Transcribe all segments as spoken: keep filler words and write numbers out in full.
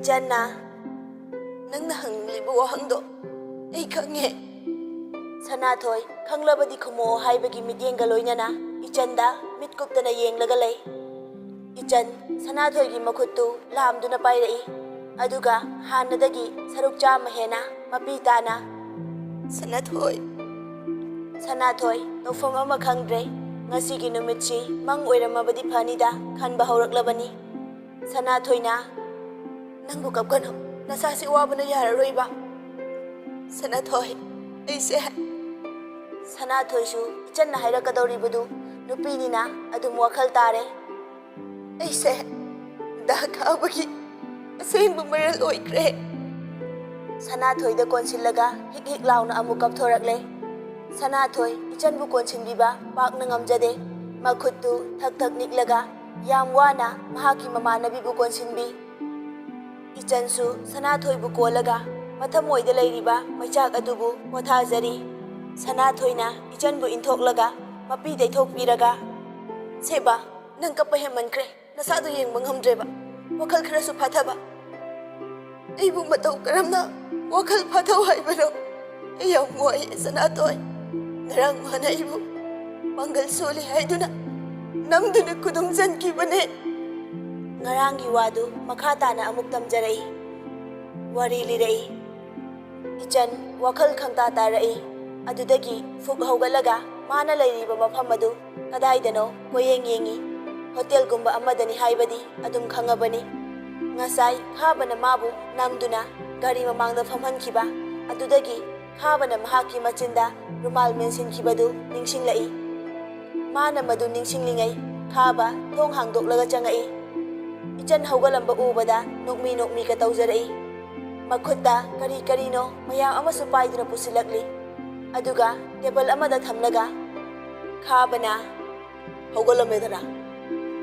ꯏꯆꯟꯅ, "ꯅꯪꯅ ꯍꯪꯂꯤꯕ ꯋꯥꯍꯪꯗꯣ ꯑꯩ ꯈꯪꯉꯦ꯫" ꯁꯅꯥꯊꯣꯏ, "ꯈꯪꯂꯕꯗꯤ ꯈꯨꯝꯃꯛꯑꯣ" ꯍꯥꯏꯕꯒꯤ ꯃꯤꯠꯌꯦꯡꯒ ꯂꯣꯏꯅꯅ ꯏꯆꯟꯗ ꯃꯤꯠ ꯀꯨꯞꯇꯅ ꯌꯦꯡꯂꯒ ꯂꯩ꯫ ꯏꯆꯟ ꯁꯅꯥꯊꯣꯏꯒꯤ ꯃꯈꯨꯠꯇꯨ ꯂꯥꯝꯗꯨꯅ ꯄꯥꯏꯔꯛꯏ꯫ ꯑꯗꯨꯒ ꯍꯥꯟꯅꯗꯒꯤ ꯁꯔꯨꯛ ꯆꯥꯝꯃ ꯍꯦꯟꯅ ꯃꯄꯤ ꯇꯥꯅ, "ꯁꯅꯥꯊꯣꯏ꯫" ꯁꯅꯥꯊꯣꯏ ꯇꯧꯐꯝ ꯑꯃ ꯈꯪꯗ꯭ꯔꯦ꯫ ꯉꯁꯤꯒꯤ ꯅꯨꯃꯤꯠꯁꯤ ꯃꯪ ꯑꯣꯏꯔꯝꯃꯕꯗꯤ ꯐꯅꯤꯗ ꯈꯟꯕ ꯍꯧꯔꯛꯂꯕꯅꯤ꯫ ꯁꯅꯥꯊꯣꯏꯅ, "ꯅꯪꯕꯨ ꯀꯞꯀꯅꯨ, ꯅꯁꯥꯁꯤ ꯋꯥꯕꯅ ꯌꯥꯔꯔꯣꯏꯕ꯫" "ꯁꯅꯥꯊꯣꯏ, ꯑꯩꯁꯦ꯫" ꯁꯅꯥꯊꯣꯏꯁꯨ ꯏꯆꯟꯅ ꯍꯥꯏꯔꯛꯀꯗꯧꯔꯤꯕꯗꯨ ꯅꯨꯄꯤꯅꯤꯅ ꯑꯗꯨꯝ ꯋꯥꯈꯜ ꯇꯥꯔꯦ꯫ "ꯑꯩꯁꯦ ꯗꯥ ꯈꯥꯕꯒꯤ ꯑꯁꯦꯡꯕ ꯃꯔꯜ ꯑꯣꯏꯈ꯭ꯔꯦ꯫" ꯁꯅꯥꯊꯣꯏꯗ ꯀꯣꯟꯁꯤꯜꯂꯒ ꯍꯤꯛ ꯍꯤꯛ ꯂꯥꯎꯅ ꯑꯃꯨꯛ ꯀꯞꯊꯣꯔꯛꯂꯦ꯫ ꯁꯅꯥꯊꯣꯏ ꯏꯆꯟꯕꯨ ꯀꯣꯟꯁꯤꯟꯕꯤꯕ ꯄꯥꯛꯅ ꯉꯝꯖꯗꯦ꯫ ꯃꯈꯨꯠꯇꯨ ꯊꯛ ꯊꯛ ꯅꯤꯛꯂꯒ ꯌꯥꯝ ꯋꯥꯅ ꯃꯍꯥꯛꯀꯤ ꯃꯃꯥꯟꯅꯕꯤꯕꯨ ꯀꯣꯟꯁꯤꯟꯕꯤ꯫ ꯏꯆꯟꯁꯨ ꯁꯅꯥꯊꯣꯏꯕꯨ ꯀꯣꯜꯂꯒ ꯃꯊꯃꯣꯏꯗ ꯂꯩꯔꯤꯕ ꯃꯩꯆꯥꯛ ꯑꯗꯨꯕꯨ ꯄꯣꯊꯥꯖꯔꯤ꯫ ꯁꯅꯥꯊꯣꯏꯅ ꯏꯆꯟꯕꯨ ꯏꯟꯊꯣꯛꯂꯒ ꯃꯄꯤ ꯇꯩꯊꯣꯛꯄꯤꯔꯒ, "ꯁꯦꯕꯥ, ꯅꯪ ꯀꯞꯄ ꯍꯦꯟꯃꯟꯈ꯭ꯔꯦ꯫ ꯅꯁꯥꯗꯨ ꯌꯦꯡꯕ ꯉꯝꯗ꯭ꯔꯦꯕ꯫ ꯋꯥꯈꯜ ꯈꯔꯁꯨ ꯐꯥꯊꯕ꯫" "ꯑꯩꯕꯨ ꯃꯇꯧ ꯀꯔꯝꯅ ꯋꯥꯈꯜ ꯐꯥꯊꯧ ꯍꯥꯏꯕꯅꯣ? ꯑꯩ ꯌꯥꯝ ꯋꯥꯏ, ꯁꯅꯥꯊꯣꯏ꯫ ꯉꯔꯥꯡ ꯃꯥꯅ ꯑꯩꯕꯨ ꯄꯥꯡꯒꯜ ꯁꯣꯜꯂꯤ ꯍꯥꯏꯗꯨꯅ ꯅꯝꯗꯨꯅ ꯈꯨꯗꯨꯝ ꯆꯟꯈꯤꯕꯅꯦ꯫" ꯉꯔꯥꯡꯒꯤ ꯋꯥꯗꯨ ꯃꯈꯥ ꯇꯥꯅ ꯑꯃꯨꯛ ꯇꯝꯖꯔꯛꯏ꯫ ꯋꯥꯔꯤ ꯂꯤꯔꯛꯏ꯫ ꯏꯆꯟ ꯋꯥꯈꯜ ꯈꯪꯇꯥ ꯇꯥꯔꯛꯏ꯫ ꯑꯗꯨꯗꯒꯤ ꯐꯨꯛ ꯍꯧꯒꯠꯂꯒ ꯃꯥꯅ ꯂꯩꯔꯤꯕ ꯃꯐꯝ ꯑꯗꯨ ꯀꯗꯥꯏꯗꯅꯣ ꯀꯣꯏꯌꯦꯡ ꯌꯦꯡꯉꯤ꯫ ꯍꯣꯇꯦꯜꯒꯨꯝꯕ ꯑꯃꯗꯅꯤ ꯍꯥꯏꯕꯗꯤ ꯑꯗꯨꯝ ꯈꯪꯉꯕꯅꯤ꯫ ꯉꯁꯥꯏ ꯈꯥꯕꯅ ꯃꯥꯕꯨ ꯅꯝꯗꯨꯅ ꯒꯥꯔꯤ ꯃꯃꯥꯡꯗ ꯐꯝꯍꯟꯈꯤꯕ ꯑꯗꯨꯗꯒꯤ ꯈꯥꯕꯅ ꯃꯍꯥꯛꯀꯤ ꯃꯆꯤꯟꯗ ꯔꯨꯃꯥꯜ ꯃꯦꯟꯁꯤꯟꯈꯤꯕꯗꯨ ꯅꯤꯡꯁꯤꯡꯂꯛꯏ꯫ ꯃꯥꯅ ꯃꯗꯨ ꯅꯤꯡꯁꯤꯡꯂꯤꯉꯩ ꯈꯥꯕ ꯊꯣꯡ ꯍꯥꯡꯗꯣꯛꯂꯒ ꯆꯪꯉꯛꯏ꯫ ꯏꯆꯟ ꯍꯧꯒꯠꯂꯝꯕ ꯎꯕꯗ ꯅꯣꯛꯃꯤ ꯅꯣꯛꯃꯤꯒ ꯇꯧꯖꯔꯛꯏ꯫ ꯃꯈꯨꯠꯇ ꯀꯔꯤ ꯀꯔꯤꯅꯣ ꯃꯌꯥꯝ ꯑꯃꯁꯨ ꯄꯥꯏꯗꯨꯅ ꯄꯨꯁꯤꯜꯂꯛꯂꯤ꯫ ꯑꯗꯨꯒ ꯇꯦꯕꯜ ꯑꯃꯗ ꯊꯝꯂꯒ ꯈꯥꯕꯅ, "ꯍꯧꯒꯠꯂꯝꯃꯦꯗꯅ꯫"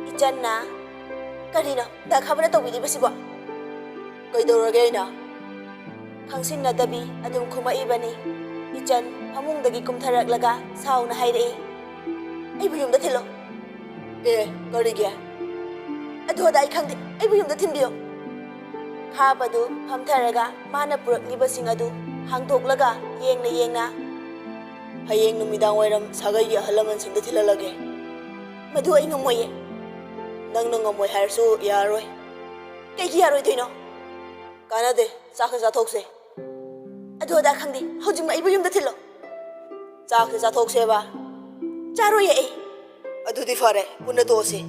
ꯏꯆꯟꯅ, "ꯀꯔꯤꯅꯣ ꯗꯥ ꯈꯥꯕꯅ ꯇꯧꯕꯤꯔꯤꯕꯁꯤꯕꯣ?" "ꯀꯩꯗꯧꯔꯒꯦ ꯑꯩꯅ?" ꯈꯪꯁꯤꯟꯅꯗꯕꯤ ꯑꯗꯨꯝ ꯈꯨꯝꯃꯛꯏꯕꯅꯤ꯫ ꯏꯆꯟ ꯐꯃꯨꯡꯗꯒꯤ ꯀꯨꯝꯊꯔꯛꯂꯒ ꯁꯥꯎꯅ ꯍꯥꯏꯔꯛꯏ, "ꯑꯩꯕꯨ ꯌꯨꯝꯗ ꯊꯤꯜꯂꯣ꯫" "ꯑꯦ, ꯀꯔꯤꯒꯤ?" "ꯑꯗꯨ ꯑꯗꯥ ꯑꯩ ꯈꯪꯗꯦ, ꯑꯩꯕꯨ ꯌꯨꯝꯗ ꯊꯤꯟꯕꯤꯌꯣ꯫" ꯈꯥꯕꯗꯨ ꯐꯝꯊꯔꯒ ꯃꯥꯅ ꯄꯨꯔꯛꯂꯤꯕꯁꯤꯡ ꯑꯗꯨ ꯍꯥꯡꯗꯣꯛꯂꯒ ꯌꯦꯡꯅ ꯌꯦꯡꯅ, "ꯍꯌꯦꯡ ꯅꯨꯃꯤꯗꯥꯡ ꯋꯥꯏꯔꯝ ꯁꯥꯒꯩꯒꯤ ꯑꯍꯜ ꯂꯃꯟꯁꯤꯡꯗ ꯊꯤꯜꯍꯜꯂꯒꯦ꯫ ꯃꯗꯨ ꯑꯩ ꯉꯝꯃꯣꯏꯌꯦ꯫" "ꯅꯪꯅ ꯉꯝꯃꯣꯏ ꯍꯥꯏꯔꯁꯨ ꯌꯥꯔꯣꯏ꯫" "ꯀꯩꯒꯤ ꯌꯥꯔꯣꯏꯗꯣꯏꯅꯣ?" "ꯀꯥꯟꯅꯗꯦ, ꯆꯥꯛꯁꯦ ꯆꯥꯊꯣꯛꯁꯦ꯫" "ꯑꯗꯨ ꯑꯗꯥ ꯈꯪꯗꯦ, ꯍꯧꯖꯤꯛꯃꯛ ꯑꯩꯕꯨ ꯌꯨꯝꯗ ꯊꯤꯜꯂꯣ꯫" "ꯆꯥꯛꯁꯦ ꯆꯥꯊꯣꯛꯁꯦꯕ꯫" "ꯆꯥꯔꯣꯏꯌꯦ ꯑꯩ꯫" "ꯑꯗꯨꯗꯤ ꯐꯔꯦ, ꯄꯨꯟꯅ ꯇꯣꯛꯑꯁꯤ꯫"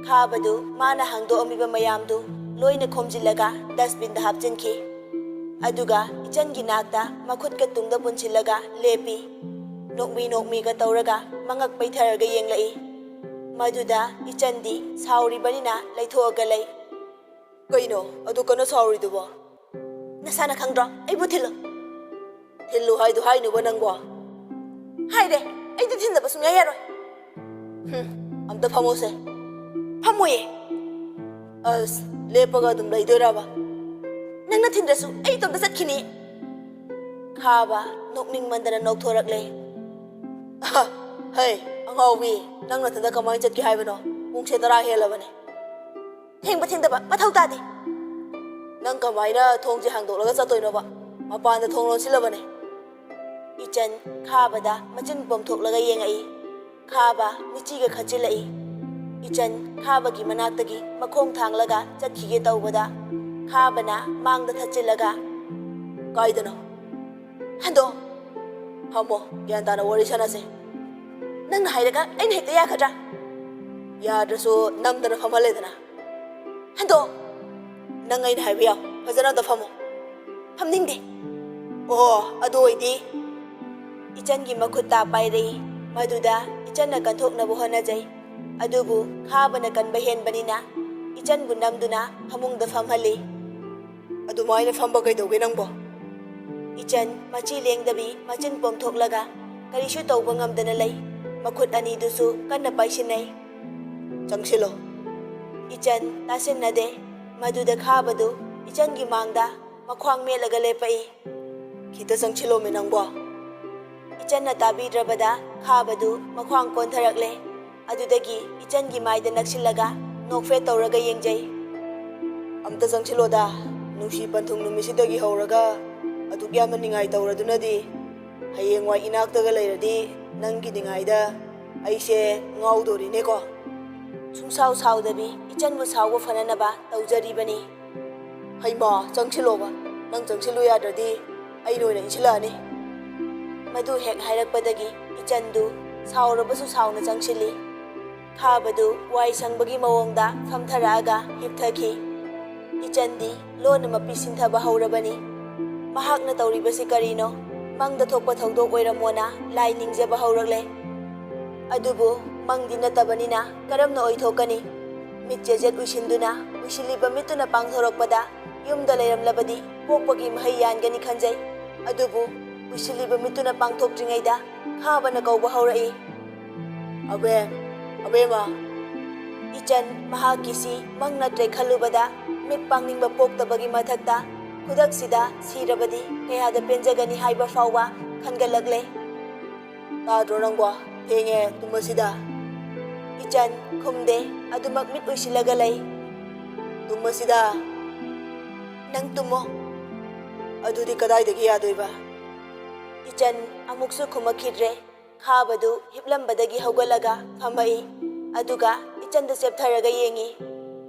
ꯈꯥꯕꯗꯨ ꯃꯥꯅ ꯍꯥꯡꯗꯣꯛꯑꯝꯃꯤꯕ ꯃꯌꯥꯝꯗꯨ ꯂꯣꯏꯅ ꯈꯣꯝꯖꯤꯜꯂꯒ ꯗꯁꯕꯤꯟꯗ ꯍꯥꯞꯆꯤꯟꯈꯤ꯫ ꯑꯗꯨꯒ ꯏꯆꯟꯒꯤ ꯅꯥꯛꯇ ꯃꯈꯨꯠꯀ ꯇꯨꯡꯗ ꯄꯨꯟꯁꯤꯜꯂꯒ ꯂꯦꯞꯄꯤ꯫ ꯅꯣꯛꯃꯤ ꯅꯣꯛꯃꯤꯒ ꯇꯧꯔꯒ ꯃꯉꯛ ꯄꯩꯊꯔꯒ ꯌꯦꯡꯂꯛꯏ꯫ ꯃꯗꯨꯗ ꯏꯆꯟꯗꯤ ꯁꯥꯎꯔꯤꯕꯅꯤꯅ ꯂꯩꯊꯣꯛꯑꯒ ꯂꯩ꯫ "ꯀꯩꯅꯣ ꯑꯗꯨ ꯀꯟꯅ ꯁꯥꯎꯔꯤꯗꯨꯕꯣ?" "ꯅꯁꯥꯅ ꯈꯪꯗ꯭ꯔꯣ? ꯑꯩꯕꯨ ꯊꯤꯜꯂꯣ꯫" "ꯊꯤꯜꯂꯨ ꯍꯥꯏꯗꯨ ꯍꯥꯏꯅꯨꯕ ꯅꯪꯕꯣ꯫" "ꯍꯥꯏꯔꯦ, ꯑꯩꯗꯤ ꯊꯤꯟꯗꯕ ꯁꯨꯡꯌꯥ ꯌꯥꯔꯣꯏ꯫" "ꯍꯨꯝ, ꯑꯝꯇ ꯐꯝꯃꯣꯁꯦ꯫" "ꯐꯝꯃꯣꯏꯌꯦ꯫" "ꯑꯁ, ꯂꯦꯞꯄꯒ ꯑꯗꯨꯝ ꯂꯩꯗꯣꯏꯔꯕ?" "ꯅꯪꯅ ꯊꯤꯟꯗ꯭ꯔꯁꯨ ꯑꯩ ꯏꯇꯣꯝꯇ ꯆꯠꯈꯤꯅꯤ꯫" ꯈꯥꯕ ꯅꯣꯛꯅꯤꯡꯃꯟꯗꯅ ꯅꯣꯛꯊꯣꯔꯛꯂꯦ꯫ "ꯑꯍ, ꯍꯩ, ꯑꯉꯥꯎꯕꯤ, ꯅꯪ ꯅꯊꯟꯗ ꯀꯃꯥꯏꯅ ꯆꯠꯀꯦ ꯍꯥꯏꯕꯅꯣ? ꯄꯨꯡꯁꯦ ꯇꯔꯥ ꯍꯦꯜꯂꯕꯅꯦ꯫" "ꯊꯦꯡꯕ ꯊꯦꯡꯗꯕ ꯃꯊꯧ ꯇꯥꯗꯦ꯫" "ꯅꯪ ꯀꯃꯥꯏꯅ ꯊꯣꯡꯁꯦ ꯍꯥꯡꯗꯣꯛꯂꯒ ꯆꯠꯇꯣꯏꯅꯣꯕ? ꯃꯄꯥꯟꯗ ꯊꯣꯡ ꯂꯣꯟꯁꯤꯜꯂꯕꯅꯦ꯫" ꯏꯆꯟ ꯈꯥꯕꯗ ꯃꯆꯤꯟ ꯄꯣꯝꯊꯣꯛꯂꯒ ꯌꯦꯡꯉꯛꯏ꯫ ꯈꯥꯕ ꯃꯤꯆꯤꯒ ꯈꯠꯆꯤꯜꯂꯛꯏ꯫ ꯏꯆꯟ ꯈꯥꯕꯒꯤ ꯃꯅꯥꯛꯇꯒꯤ ꯃꯈꯣꯡ ꯊꯥꯡꯂꯒ ꯆꯠꯈꯤꯒꯦ ꯇꯧꯕꯗ, ꯈꯥꯕꯅ ꯃꯥꯡꯗ ꯊꯠꯆꯤꯜꯂꯒ, "ꯀꯥꯏꯗꯅꯣ?" "ꯍꯟꯗꯣ!" "ꯐꯝꯃꯣ, ꯒ꯭ꯌꯥꯟ ꯇꯥꯅ ꯋꯥꯔꯤ ꯁꯥꯟꯅꯁꯦ꯫" "ꯅꯪꯅ ꯍꯥꯏꯔꯒ ꯑꯩꯅ ꯍꯦꯛꯇ ꯌꯥꯒꯗ꯭ꯔꯥ?" "ꯌꯥꯗ꯭ꯔꯁꯨ ꯅꯝꯗꯅ ꯐꯝꯍꯜꯂꯦꯗꯅ꯫" "ꯍꯟꯗꯣ!" "ꯅꯪ ꯑꯩꯅ ꯍꯥꯏꯕ ꯌꯥꯎ, ꯐꯖꯅ ꯑꯝꯇ ꯐꯝꯃꯣ꯫" "ꯐꯝꯅꯤꯡꯗꯦ꯫" "ꯑꯣꯍꯣ, ꯑꯗꯨ ꯑꯣꯏꯗꯤ꯫" ꯏꯆꯟꯒꯤ ꯃꯈꯨꯠꯇ ꯄꯥꯏꯔꯛꯏ꯫ ꯃꯗꯨꯗ ꯏꯆꯟꯅ ꯀꯟꯊꯣꯛꯅꯕ ꯍꯣꯠꯅꯖꯩ꯫ ꯑꯗꯨꯕꯨ ꯈꯥꯕꯅ ꯀꯟꯕ ꯍꯦꯟꯕꯅꯤꯅ ꯏꯆꯟꯕꯨ ꯅꯝꯗꯨꯅ ꯐꯃꯨꯡꯗ ꯐꯝꯍꯜꯂꯤ꯫ "ꯑꯗꯨꯃꯥꯏꯅ ꯐꯝꯕ ꯀꯩꯗꯧꯒꯦ ꯅꯪꯕꯣ?" ꯏꯆꯟ ꯃꯆꯤ ꯂꯦꯡꯗꯕꯤ ꯃꯆꯤꯟ ꯄꯣꯝꯊꯣꯛꯂꯒ ꯀꯔꯤꯁꯨ ꯇꯧꯕ ꯉꯝꯗꯅ ꯂꯩ꯫ ꯃꯈꯨꯠ ꯑꯅꯤꯗꯨꯁꯨ ꯀꯟꯅ ꯄꯥꯏꯁꯤꯟꯅꯩ꯫ "ꯆꯪꯁꯤꯜꯂꯣ꯫" ꯏꯆꯟ ꯇꯥꯁꯤꯟꯅꯗꯦ꯫ ꯃꯗꯨꯗ ꯈꯥꯕꯗꯨ ꯏꯆꯟꯒꯤ ꯃꯥꯡꯗ ꯃꯈ꯭ꯋꯥꯡ ꯃꯦꯠꯂꯒ ꯂꯦꯞꯄꯛꯏ꯫ "ꯈꯤꯇ ꯆꯪꯁꯤꯜꯂꯣꯃꯤ ꯅꯪꯕꯣ꯫" ꯏꯆꯟꯅ ꯇꯥꯕꯤꯗ꯭ꯔꯕꯗ ꯈꯥꯕꯗꯨ ꯃꯈ꯭ꯋꯥꯡ ꯀꯣꯟꯊꯔꯛꯂꯦ꯫ ꯑꯗꯨꯗꯒꯤ ꯏꯆꯟꯒꯤ ꯃꯥꯏꯗ ꯅꯛꯁꯤꯜꯂꯒ ꯅꯣꯛꯐꯦꯠ ꯇꯧꯔꯒ ꯌꯦꯡꯖꯩ꯫ ꯑꯝꯇ ꯆꯪꯁꯤꯜꯂꯣꯗ꯫ ꯅꯨꯡꯁꯤ ꯄꯟꯊꯨꯡ ꯅꯨꯃꯤꯠꯁꯤꯗꯒꯤ ꯍꯧꯔꯒ ꯑꯗꯨꯛ ꯌꯥꯝꯅ ꯅꯤꯡꯉꯥꯏ ꯇꯧꯔꯗꯨꯅꯗꯤ, ꯍꯌꯦꯡꯋꯥꯏ ꯏꯅꯥꯛꯇꯒ ꯂꯩꯔꯗꯤ ꯅꯪꯒꯤ ꯅꯤꯡꯉꯥꯏꯗ ꯑꯩꯁꯦ ꯉꯥꯎꯗꯣꯔꯤꯅꯦꯀꯣ꯫ ꯁꯨꯡꯁꯥꯎ ꯁꯥꯎꯗꯕꯤ ꯏꯆꯟꯕꯨ ꯁꯥꯎꯕ ꯐꯅꯅꯕ ꯇꯧꯖꯔꯤꯕꯅꯤ꯫ ꯍꯩꯃꯥ, ꯆꯪꯁꯤꯜꯂꯣꯕ꯫ ꯅꯪ ꯆꯪꯁꯤꯜꯂꯨ ꯌꯥꯗ꯭ꯔꯗꯤ ꯑꯩꯅ ꯑꯣꯏꯅ ꯏꯟꯁꯤꯜꯂꯛꯑꯅꯤ꯫ ꯃꯗꯨ ꯍꯦꯛ ꯍꯥꯏꯔꯛꯄꯗꯒꯤ ꯏꯆꯟꯗꯨ ꯁꯥꯎꯔꯕꯁꯨ ꯁꯥꯎꯅ ꯆꯪꯁꯤꯜꯂꯤ꯫ ꯈꯥꯕꯗꯨ ꯋꯥꯏ ꯁꯪꯕꯒꯤ ꯃꯑꯣꯡꯗ ꯐꯝꯊꯔꯛꯑꯒ ꯍꯤꯞꯊꯈꯤ꯫ ꯏꯆꯟꯗꯤ ꯂꯣꯟꯅ ꯃꯄꯤ ꯁꯤꯟꯊꯕ ꯍꯧꯔꯕꯅꯤ꯫ ꯃꯍꯥꯛꯅ ꯇꯧꯔꯤꯕꯁꯤ ꯀꯔꯤꯅꯣ? ꯃꯪꯗ ꯊꯣꯛꯄ ꯊꯧꯗꯣꯛ ꯑꯣꯏꯔꯝꯃꯣꯅ ꯂꯥꯏ ꯅꯤꯡꯖꯕ ꯍꯧꯔꯛꯂꯦ꯫ ꯑꯗꯨꯕꯨ ꯃꯪꯗꯤ ꯅꯠꯇꯕꯅꯤꯅ ꯀꯔꯝꯅ ꯑꯣꯏꯊꯣꯛꯀꯅꯤ? ꯃꯤꯠ ꯆꯦꯖꯦꯠ ꯎꯏꯁꯤꯟꯗꯨꯅ ꯎꯏꯁꯤꯜꯂꯤꯕ ꯃꯤꯠꯇꯨꯅ ꯄꯥꯡꯊꯣꯔꯛꯄꯗ ꯌꯨꯝꯗ ꯂꯩꯔꯝꯂꯕꯗꯤ ꯄꯣꯛꯄꯒꯤ ꯃꯍꯩ ꯌꯥꯟꯒꯅꯤ ꯈꯟꯖꯩ꯫ ꯑꯗꯨꯕꯨ ꯎꯏꯁꯤꯜꯂꯤꯕ ꯃꯤꯠꯇꯨꯅ ꯄꯥꯡꯊꯣꯛꯇ꯭ꯔꯤꯉꯩꯗ ꯈꯥꯕꯅ ꯀꯧꯕ ꯍꯧꯔꯛꯏ꯫ "ꯑꯕꯦꯝ, ꯑꯕꯦꯝꯃ!" ꯏꯆꯟ ꯃꯍꯥꯛꯀꯤꯁꯤ ꯃꯪ ꯅꯠꯇ꯭ꯔꯦ ꯈꯜꯂꯨꯕꯗ ꯃꯤꯠ ꯄꯥꯡꯅꯤꯡꯕ ꯄꯣꯛꯇꯕꯒꯤ ꯃꯊꯛꯇ ꯈꯨꯗꯛꯁꯤꯗ ꯁꯤꯔꯕꯗꯤ ꯀꯌꯥꯗ ꯄꯦꯟꯖꯒꯅꯤ ꯍꯥꯏꯕ ꯐꯥꯎꯕ ꯈꯟꯒꯠꯂꯛꯂꯦ꯫ "ꯇꯥꯗ꯭ꯔꯣ ꯅꯪꯕꯣ? ꯊꯦꯡꯉꯦ, ꯇꯨꯝꯃꯁꯤꯗ!" ꯏꯆꯟ ꯈꯨꯝꯗꯦ, ꯑꯗꯨꯃꯛ ꯃꯤꯠ ꯎꯏꯁꯤꯜꯂꯒ ꯂꯩ꯫ "ꯇꯨꯝꯃꯁꯤꯗ!" "ꯅꯪ ꯇꯨꯝꯃꯣ꯫" "ꯑꯗꯨꯗꯤ ꯀꯗꯥꯏꯗꯒꯤ ꯌꯥꯗꯣꯏꯕ?" ꯏꯆꯟ ꯑꯃꯨꯛꯁꯨ ꯈꯨꯝꯃꯛꯈꯤꯗ꯭ꯔꯦ꯫ ꯈꯥꯕꯗꯨ ꯍꯤꯞꯂꯝꯕꯗꯒꯤ ꯍꯧꯒꯠꯂꯒ ꯐꯝꯃꯛꯏ, ꯑꯗꯨꯒ ꯏꯆꯟꯗ ꯆꯦꯞꯊꯔꯒ ꯌꯦꯡꯉꯤ꯫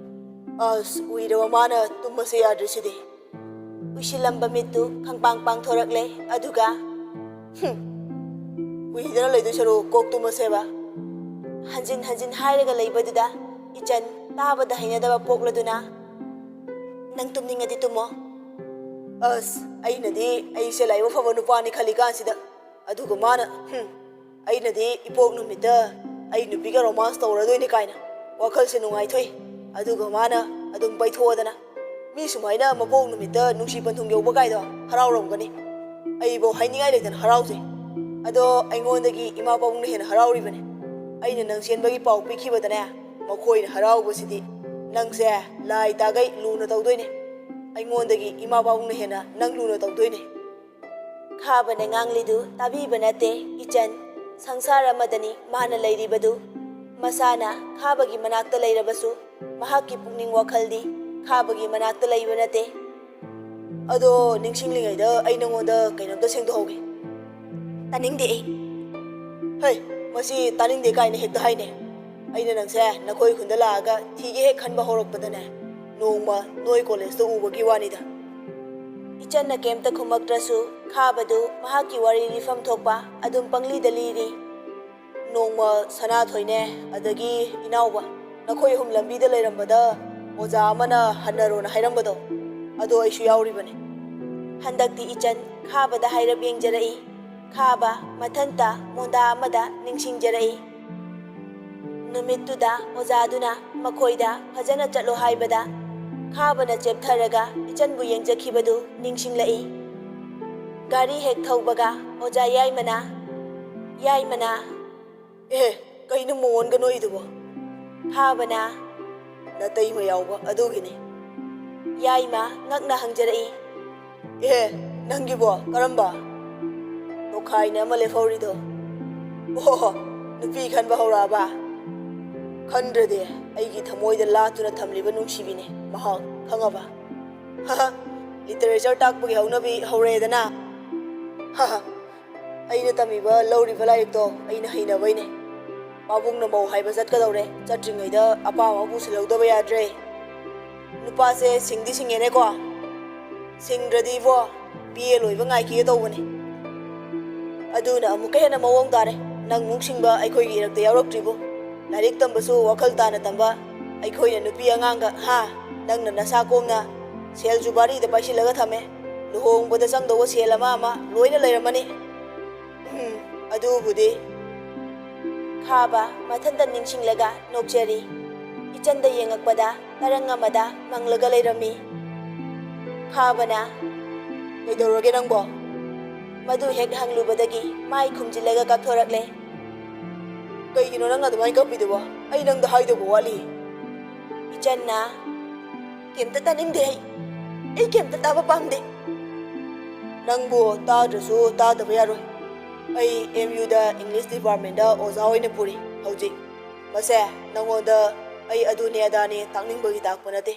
ꯑꯁ, ꯎꯏꯔꯕ ꯃꯥꯅ ꯇꯨꯝꯃꯁꯦ ꯌꯥꯗ꯭ꯔꯤꯁꯤꯗꯤ꯫ ꯎꯏꯁꯤꯜꯂꯝꯕ ꯃꯤꯠꯇꯨ ꯈꯪꯄꯥꯡ ꯄꯥꯡꯊꯣꯔꯛꯂꯦ, ꯑꯗꯨꯒ, "ꯍꯨꯝ, ꯎꯏꯗꯅ ꯂꯩꯗꯣꯏ ꯁꯔꯨꯛ ꯀꯣꯛ ꯇꯨꯝꯃꯁꯦꯕ꯫" ꯍꯟꯖꯤꯟ ꯍꯟꯖꯤꯟ ꯍꯥꯏꯔꯒ ꯂꯩꯕꯗꯨꯗ ꯏꯆꯟ ꯇꯥꯕꯗ ꯍꯩꯅꯗꯕ ꯄꯣꯛꯂꯗꯨꯅ, "ꯅꯪ ꯇꯨꯝꯅꯤꯡꯉꯗꯤ ꯇꯨꯝꯃꯣ꯫" ꯑꯁ, ꯑꯩꯅꯗꯤ ꯑꯩꯁꯦ ꯂꯥꯏꯕꯛ ꯐꯕ ꯅꯨꯄꯥꯅꯤ ꯈꯜꯂꯤꯀꯥꯟꯁꯤꯗ, ꯑꯗꯨꯒ ꯃꯥꯅ, ꯍꯨꯝ, ꯑꯩꯅꯗꯤ ꯏꯄꯣꯛ ꯅꯨꯃꯤꯠꯇ ꯑꯩ ꯅꯨꯄꯤꯒ romance ꯇꯧꯔꯗꯣꯏꯅꯤ ꯀꯥꯏꯅ ꯋꯥꯈꯜꯁꯦ ꯅꯨꯡꯉꯥꯏꯊꯣꯛꯏ꯫ ꯑꯗꯨꯒ ꯃꯥꯅ ꯑꯗꯨꯝ ꯄꯩꯊꯣꯛꯑꯗꯅ꯫ ꯃꯤ ꯁꯨꯃꯥꯏꯅ ꯃꯄꯣꯛ ꯅꯨꯃꯤꯠꯇ ꯅꯨꯡꯁꯤ ꯄꯟꯊꯨꯡ ꯌꯧꯕ ꯀꯥꯏꯗꯣ ꯍꯔꯥꯎꯔꯝꯒꯅꯤ꯫ ꯑꯩꯕꯨ ꯍꯥꯏꯅꯤꯡꯉꯥꯏ ꯂꯩꯇꯅ ꯍꯔꯥꯎꯖꯩ꯫ ꯑꯗꯣ ꯑꯩꯉꯣꯟꯗꯒꯤ ꯏꯃꯥ ꯄꯥꯕꯨꯡꯅ ꯍꯦꯟꯅ ꯍꯔꯥꯎꯔꯤꯕꯅꯤ꯫ ꯑꯩꯅ ꯅꯪ ꯆꯦꯟꯕꯒꯤ ꯄꯥꯎ ꯄꯤꯈꯤꯕꯗꯅꯦ, ꯃꯈꯣꯏꯅ ꯍꯔꯥꯎꯕꯁꯤꯗꯤ ꯅꯪꯁꯦ ꯂꯥꯏ ꯇꯥꯒꯩ ꯂꯨꯅ ꯇꯧꯗꯣꯏꯅꯦ꯫ ꯑꯩꯉꯣꯟꯗꯒꯤ ꯏꯃꯥ ꯄꯥꯕꯨꯡꯅ ꯍꯦꯟꯅ ꯅꯪ ꯂꯨꯅ ꯇꯧꯗꯣꯏꯅꯦ꯫ ꯈꯥꯕꯅ ꯉꯥꯡꯂꯤꯗꯨ ꯇꯥꯕꯤꯕ ꯅꯠꯇꯦ ꯏꯆꯟ꯫ ꯁꯪꯁꯥꯔ ꯑꯃꯗꯅꯤ ꯃꯥꯅ ꯂꯩꯔꯤꯕꯗꯨ꯫ ꯃꯁꯥꯅ ꯈꯥꯕꯒꯤ ꯃꯅꯥꯛꯇ ꯂꯩꯔꯕꯁꯨ ꯃꯍꯥꯛꯀꯤ ꯄꯨꯛꯅꯤꯡ ꯋꯥꯈꯜꯗꯤ ꯈꯥꯕꯒꯤ ꯃꯅꯥꯛꯇ ꯂꯩꯕ ꯅꯠꯇꯦ꯫ ꯑꯗꯣ ꯅꯤꯡꯁꯤꯡꯂꯤꯉꯩꯗ ꯑꯩ ꯅꯉꯣꯟꯗ ꯀꯩꯅꯣꯝꯇ ꯁꯦꯡꯗꯣꯛꯍꯧꯒꯦ꯫ ꯇꯥꯅꯤꯡꯗꯦ ꯑꯩ꯫ ꯍꯩ, ꯃꯁꯤ ꯇꯥꯅꯤꯡꯗꯦ ꯀꯥꯏꯅ ꯍꯦꯛꯇ ꯍꯥꯏꯅꯦ꯫ ꯑꯩꯅ ꯅꯪꯁꯦ ꯅꯈꯣꯏ ꯈꯨꯟꯗ ꯂꯥꯛꯑꯒ ꯊꯤꯒꯦ ꯍꯦꯛ ꯈꯟꯕ ꯍꯧꯔꯛꯄꯗꯅꯦ, ꯅꯣꯡꯃ ꯅꯣꯏ ꯀꯣꯂꯦꯖꯇ ꯎꯕꯒꯤ ꯋꯥꯅꯤꯗ꯫ ꯏꯆꯟꯅ ꯀꯩꯝꯇ ꯈꯨꯝꯃꯛꯇ꯭ꯔꯁꯨ ꯈꯥꯕꯗꯨ ꯃꯍꯥꯛꯀꯤ ꯋꯥꯔꯤ ꯂꯤꯐꯝ ꯊꯣꯛꯄ ꯑꯗꯨꯝ ꯄꯪꯂꯤꯗ ꯂꯤꯔꯤ꯫ ꯅꯣꯡꯃ ꯁꯅꯥꯊꯣꯏꯅꯦ, ꯑꯗꯒꯤ ꯏꯅꯥꯎꯕ, ꯅꯈꯣꯏ ꯑꯍꯨꯝ ꯂꯝꯕꯤꯗ ꯂꯩꯔꯝꯕꯗ ꯑꯣꯖꯥ ꯑꯃꯅ "ꯍꯟꯅꯔꯣꯅ" ꯍꯥꯏꯔꯝꯕꯗꯣ, ꯑꯗꯣ ꯑꯩꯁꯨ ꯌꯥꯎꯔꯤꯕꯅꯦ꯫ ꯍꯟꯗꯛꯇꯤ ꯏꯆꯟ ꯈꯥꯕꯗ ꯍꯥꯏꯔꯞ ꯌꯦꯡꯖꯔꯛꯏ꯫ ꯈꯥꯕ ꯃꯊꯟꯇ ꯃꯣꯟꯗꯥ ꯑꯃꯗ ꯅꯤꯡꯁꯤꯡꯖꯔꯛꯏ꯫ ꯅꯨꯃꯤꯠꯇꯨꯗ ꯑꯣꯖꯥꯗꯨꯅ ꯃꯈꯣꯏꯗ ꯐꯖꯅ ꯆꯠꯂꯣ ꯍꯥꯏꯕꯗ ꯈꯥꯕꯅ ꯆꯦꯞꯊꯔꯒ ꯏꯆꯟꯕꯨ ꯌꯦꯡꯖꯈꯤꯕꯗꯨ ꯅꯤꯡꯁꯤꯡꯂꯛꯏ꯫ ꯒꯥꯔꯤ ꯍꯦꯛ ꯊꯧꯕꯒ ꯑꯣꯖꯥ ꯌꯥꯏꯃꯅ, ꯌꯥꯏꯃꯅ, "ꯑꯦ, ꯀꯩꯅꯣ ꯃꯣꯍꯣꯟꯒ ꯅꯣꯛꯏꯗꯨꯕꯣ?" ꯈꯥꯕꯅ, "ꯅꯇꯩꯃ ꯌꯥꯎꯕ ꯑꯗꯨꯒꯤꯅꯤ꯫" ꯌꯥꯏꯃ ꯉꯛꯅ ꯍꯪꯖꯔꯛꯏ꯫ "ꯑꯦ, ꯅꯪꯒꯤꯕꯣ ꯀꯔꯝꯕ?" "ꯇꯣꯈꯥꯏꯅ ꯑꯃ ꯂꯦꯞꯍꯧꯔꯤꯗꯣ꯫" "ꯑꯣ, ꯅꯨꯄꯤ ꯈꯟꯕ ꯍꯧꯔꯛꯑꯕ?" "ꯈꯟꯗ꯭ꯔꯗꯤ, ꯑꯩꯒꯤ ꯊꯃꯣꯏꯗ ꯂꯥꯠꯇꯨꯅ ꯊꯝꯂꯤꯕ ꯅꯨꯡꯁꯤꯕꯤꯅꯦ ꯃꯍꯥꯛ, ꯈꯪꯉꯕ?" "ꯍꯥ, ꯂꯤꯇꯔꯦꯆꯔ ꯇꯥꯛꯄꯒꯤ ꯍꯧꯅꯕꯤ ꯍꯧꯔꯛꯑꯦꯗꯅ?" "ꯍꯥ, ꯑꯩꯅ ꯇꯝꯃꯤꯕ, ꯂꯧꯔꯤꯕ ꯂꯥꯏꯔꯤꯛꯇꯣ ꯑꯩꯅ ꯍꯩꯅꯕꯩꯅꯦ꯫ ꯄꯥꯕꯨꯡꯅ ꯃꯧ ꯍꯥꯏꯕ ꯆꯠꯀꯗꯧꯔꯦ, ꯆꯠꯇ꯭ꯔꯤꯉꯩꯗ ꯑꯄꯥꯝꯕ ꯑꯃ ꯄꯨꯁꯤꯜꯍꯧꯗꯕ ꯌꯥꯗ꯭ꯔꯦ꯫ ꯅꯨꯄꯥꯁꯦ ꯁꯤꯡꯗꯤ ꯁꯤꯡꯉꯦꯅꯦꯀꯣ꯫ ꯁꯤꯡꯗ꯭ꯔꯗꯤ ꯏꯕꯣ, ꯕꯤ ꯑꯦ ꯂꯣꯏꯕ ꯉꯥꯏꯈꯤꯒꯦ ꯇꯧꯕꯅꯦ꯫ ꯑꯗꯨꯅ ꯑꯃꯨꯛꯀ ꯍꯦꯟꯅ ꯃꯑꯣꯡ ꯇꯥꯔꯦ꯫ ꯅꯪꯃꯨꯛ ꯁꯤꯡꯕ ꯑꯩꯈꯣꯏꯒꯤ ꯏꯔꯛꯇ ꯌꯥꯎꯔꯛꯇ꯭ꯔꯤꯕꯣ꯫ ꯂꯥꯏꯔꯤꯛ ꯇꯝꯕꯁꯨ ꯋꯥꯈꯜ ꯇꯥꯅ ꯇꯝꯕ, ꯑꯩꯈꯣꯏꯅ ꯅꯨꯄꯤ ꯑꯉꯥꯡꯒ, ꯍꯥ? ꯅꯪꯅ ꯅꯁꯥ ꯀꯣꯝꯅ ꯁꯦꯜꯁꯨ ꯚꯥꯔꯤꯗ ꯄꯥꯏꯁꯤꯜꯂꯒ ꯊꯝꯃꯦ꯫ ꯂꯨꯍꯣꯡꯕꯗ ꯆꯪꯗꯧꯕ ꯁꯦꯜ ꯑꯃ ꯑꯃ ꯂꯣꯏꯅ ꯂꯩꯔꯝꯃꯅꯤ꯫" "ꯎꯝ, ꯑꯗꯨꯕꯨꯗꯤ꯫" ꯈꯥꯕ ꯃꯊꯟꯇ ꯅꯤꯡꯁꯤꯡꯂꯒ ꯅꯣꯛꯆꯔꯤ꯫ ꯏꯆꯟꯗ ꯌꯦꯡꯉꯛꯄꯗ ꯇꯔꯪ ꯑꯃꯗ ꯃꯪꯂꯒ ꯂꯩꯔꯝꯃꯤ꯫ ꯈꯥꯕꯅ, "ꯀꯩꯗꯧꯔꯒꯦ ꯅꯪꯕꯣ?" ꯃꯗꯨ ꯍꯦꯛ ꯍꯪꯂꯨꯕꯗꯒꯤ ꯃꯥꯏ ꯈꯨꯝꯖꯤꯜꯂꯒ ꯀꯥꯞꯊꯣꯔꯛꯂꯦ꯫ "ꯀꯩꯒꯤꯅꯣ ꯅꯪꯅ ꯑꯗꯨꯃꯥꯏꯅ ꯀꯞꯄꯤꯗꯨꯕꯣ? ꯑꯩ ꯅꯪꯗ ꯍꯥꯏꯗꯧꯕ ꯋꯥꯠꯂꯤ꯫" ꯏꯆꯟꯅ, "ꯀꯩꯝꯇ ꯇꯥꯅꯤꯡꯗꯦ ꯑꯩ꯫ ꯑꯩ ꯀꯩꯝꯇ ꯇꯥꯕ ꯄꯥꯝꯗꯦ꯫" "ꯅꯪꯕꯨ ꯇꯥꯗ꯭ꯔꯁꯨ ꯇꯥꯗꯕ ꯌꯥꯔꯣꯏ꯫ ꯑꯩ ꯑꯦꯝ ꯌꯨꯗ ꯏꯪꯂꯤꯁ ꯗꯤꯄꯥꯔꯠꯃꯦꯟꯗ ꯑꯣꯖꯥ ꯑꯣꯏꯅ ꯄꯨꯔꯤ ꯍꯧꯖꯤꯛ꯫ ꯃꯁꯦ, ꯅꯪꯉꯣꯟꯗ ꯑꯩ ꯑꯗꯨꯅꯦ ꯑꯗꯥꯅꯦ ꯇꯥꯛꯅꯤꯡꯕꯒꯤ ꯇꯥꯛꯄ ꯅꯠꯇꯦ꯫